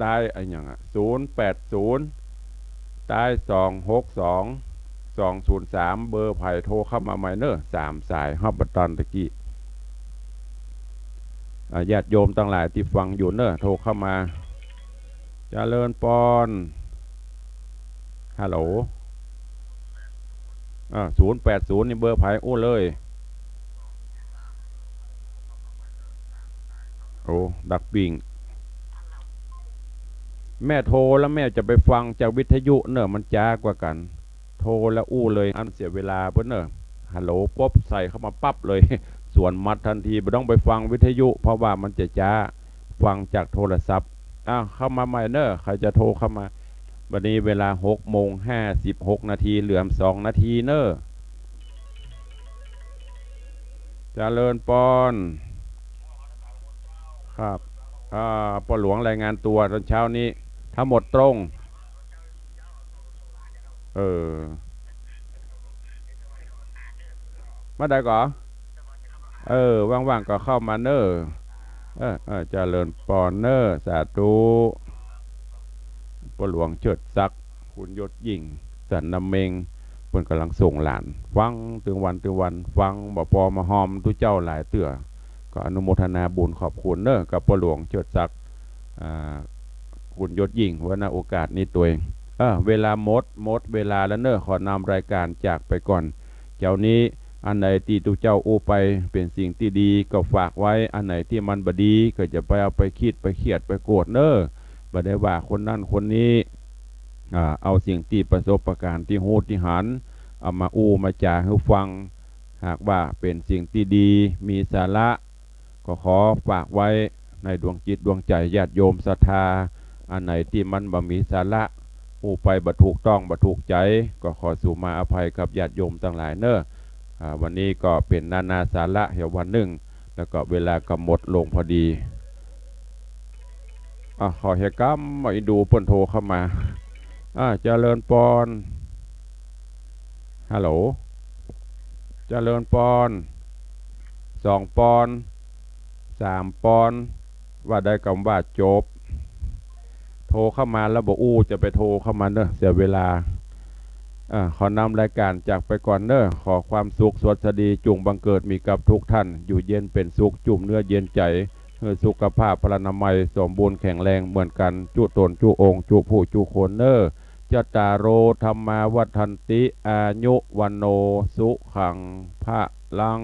ตายอะหยังอะ ศูนย์แปดศูนย์ ตาย สองหกสอง สองศูนย์สาม เบอร์ใผโทรเข้ามาใหม่เนอะ สามสายฮับบ่ตันตะกี้ อ่ะ ญาติโยมตังหลายตี้ฟังอยู่เนอะ โทรเข้ามา เจริญปอน ฮัลโหล อ่า ศูนย์แปดศูนย์ นี่เบอร์ใผอู้เลย โอ้ ดักปิ้ง แม่โทรแล้วแม่จะไปฟังจากวิทยุเนอะ มันจ๊ากว่ากั๋น โทรแล้วอู้เลย อันเสียเวลาเปิ้นเนอะ ฮัลโหลปุ๊บใส่เข้ามาปั๊บเลย สวนหมัดตันที บ่ต้องไปฟังวิทยุ เพราะว่ามันจะจ๊า ฟังจากโทรศัพท์ อ้าว เข้ามาใหม่เนอะ ใผจะโทรเข้ามา วันนี้เวลาหกโมงห้าสิบหกนาที เหลือสองนาทีเนอะ เจริญปอน ครับ อ่า ป้อหลวงรายงานตั๋วต๋อนเช้านี้ ทั้งหมดตรง เออ เมื่อใดก่อ เออ ว่างๆ ก็เข้ามาเนอะ เออ เออ เจริญปอนเนอะ สาธุ ป้อหลวงเจิดศักดิ์ คุณยศยิ่ง สันนาเม็ง เปิ้นก่ำลังส่งหลาน ฟังตึงวันตึงวัน ฟังบ่ปอมาฮอมตุ๊เจ้าหลายเตื้อ ก็อนุโมทนาบุญขอบคุณเนอะ กับป้อหลวงเจิดศักดิ์ อ่า คุณยศยิ่ง ไว้ ณ โอกาสนี้ตวย เออ เวลาหมด หมดเวลาแล้วเนอะ ขอนำรายการจากไปก่อน เจ้านี้ อันไหนตี้ตุ๊เจ้าอู้ไป เป๋นสิ่งตี้ดี ก็ฝากไว้ อันไหนตี้มันบ่ดี ก็จะไปเอาไปคิด ไปเครียด ไปโกรธเนอะ บ่ได้ว่าคนนั้นคนนี้ อ่า เอาสิ่งตี้ประสบการณ์ตี้ฮู้ตี้หัน เอามาอู้มาจ๋าหื้อฟัง หากว่าเป๋นสิ่งตี้ดี มีสาระ ก็ขอฝากไว้ในดวงจิตดวงใจ๋ญาติโยมศรัทธา อันไหนตี้มันบ่มีสาระ อู้ไปบ่ถูกต้องบ่ถูกใจ๋ ก็ขอสูมาอภัยกับญาติโยมตังหลายเน่อ อ่า วันนี้ก็เป๋นนานาสาระเหียวันนึ่ง แล้วก็เวลาก็หมดลงพอดี อ่ะ ขอเหียกำ อ่ะ อินดูเปิ้นโทรเข้ามา อ่า เจริญปอน ฮัลโหล เจริญปอน สองปอน สามปอน ว่าได้กำว่าจบ โทรเข้ามาแล้วบ่อู้ จะไปโทรเข้ามาเน่อ เสียเวลา อ่า ขอนำรายการจากไปก่อนเน่อ ขอความสุขสวัสดีจุ่งบังเกิดมีกับทุกท่าน อยู่เย็นเป๋นสุข จุ่มเนื้อเย็นใจ๋ หื้อสุขภาพพลานามัยสมบูรณ์แข็งแรงเหมือนกั๋น จุ๊ต๋นจุ๊องค์ จุ๊ผู้จุ๊คนเน่อ จัตตาโร ธัมมา วัฑฒันติ อายุ วัณโณ สุขัง พลัง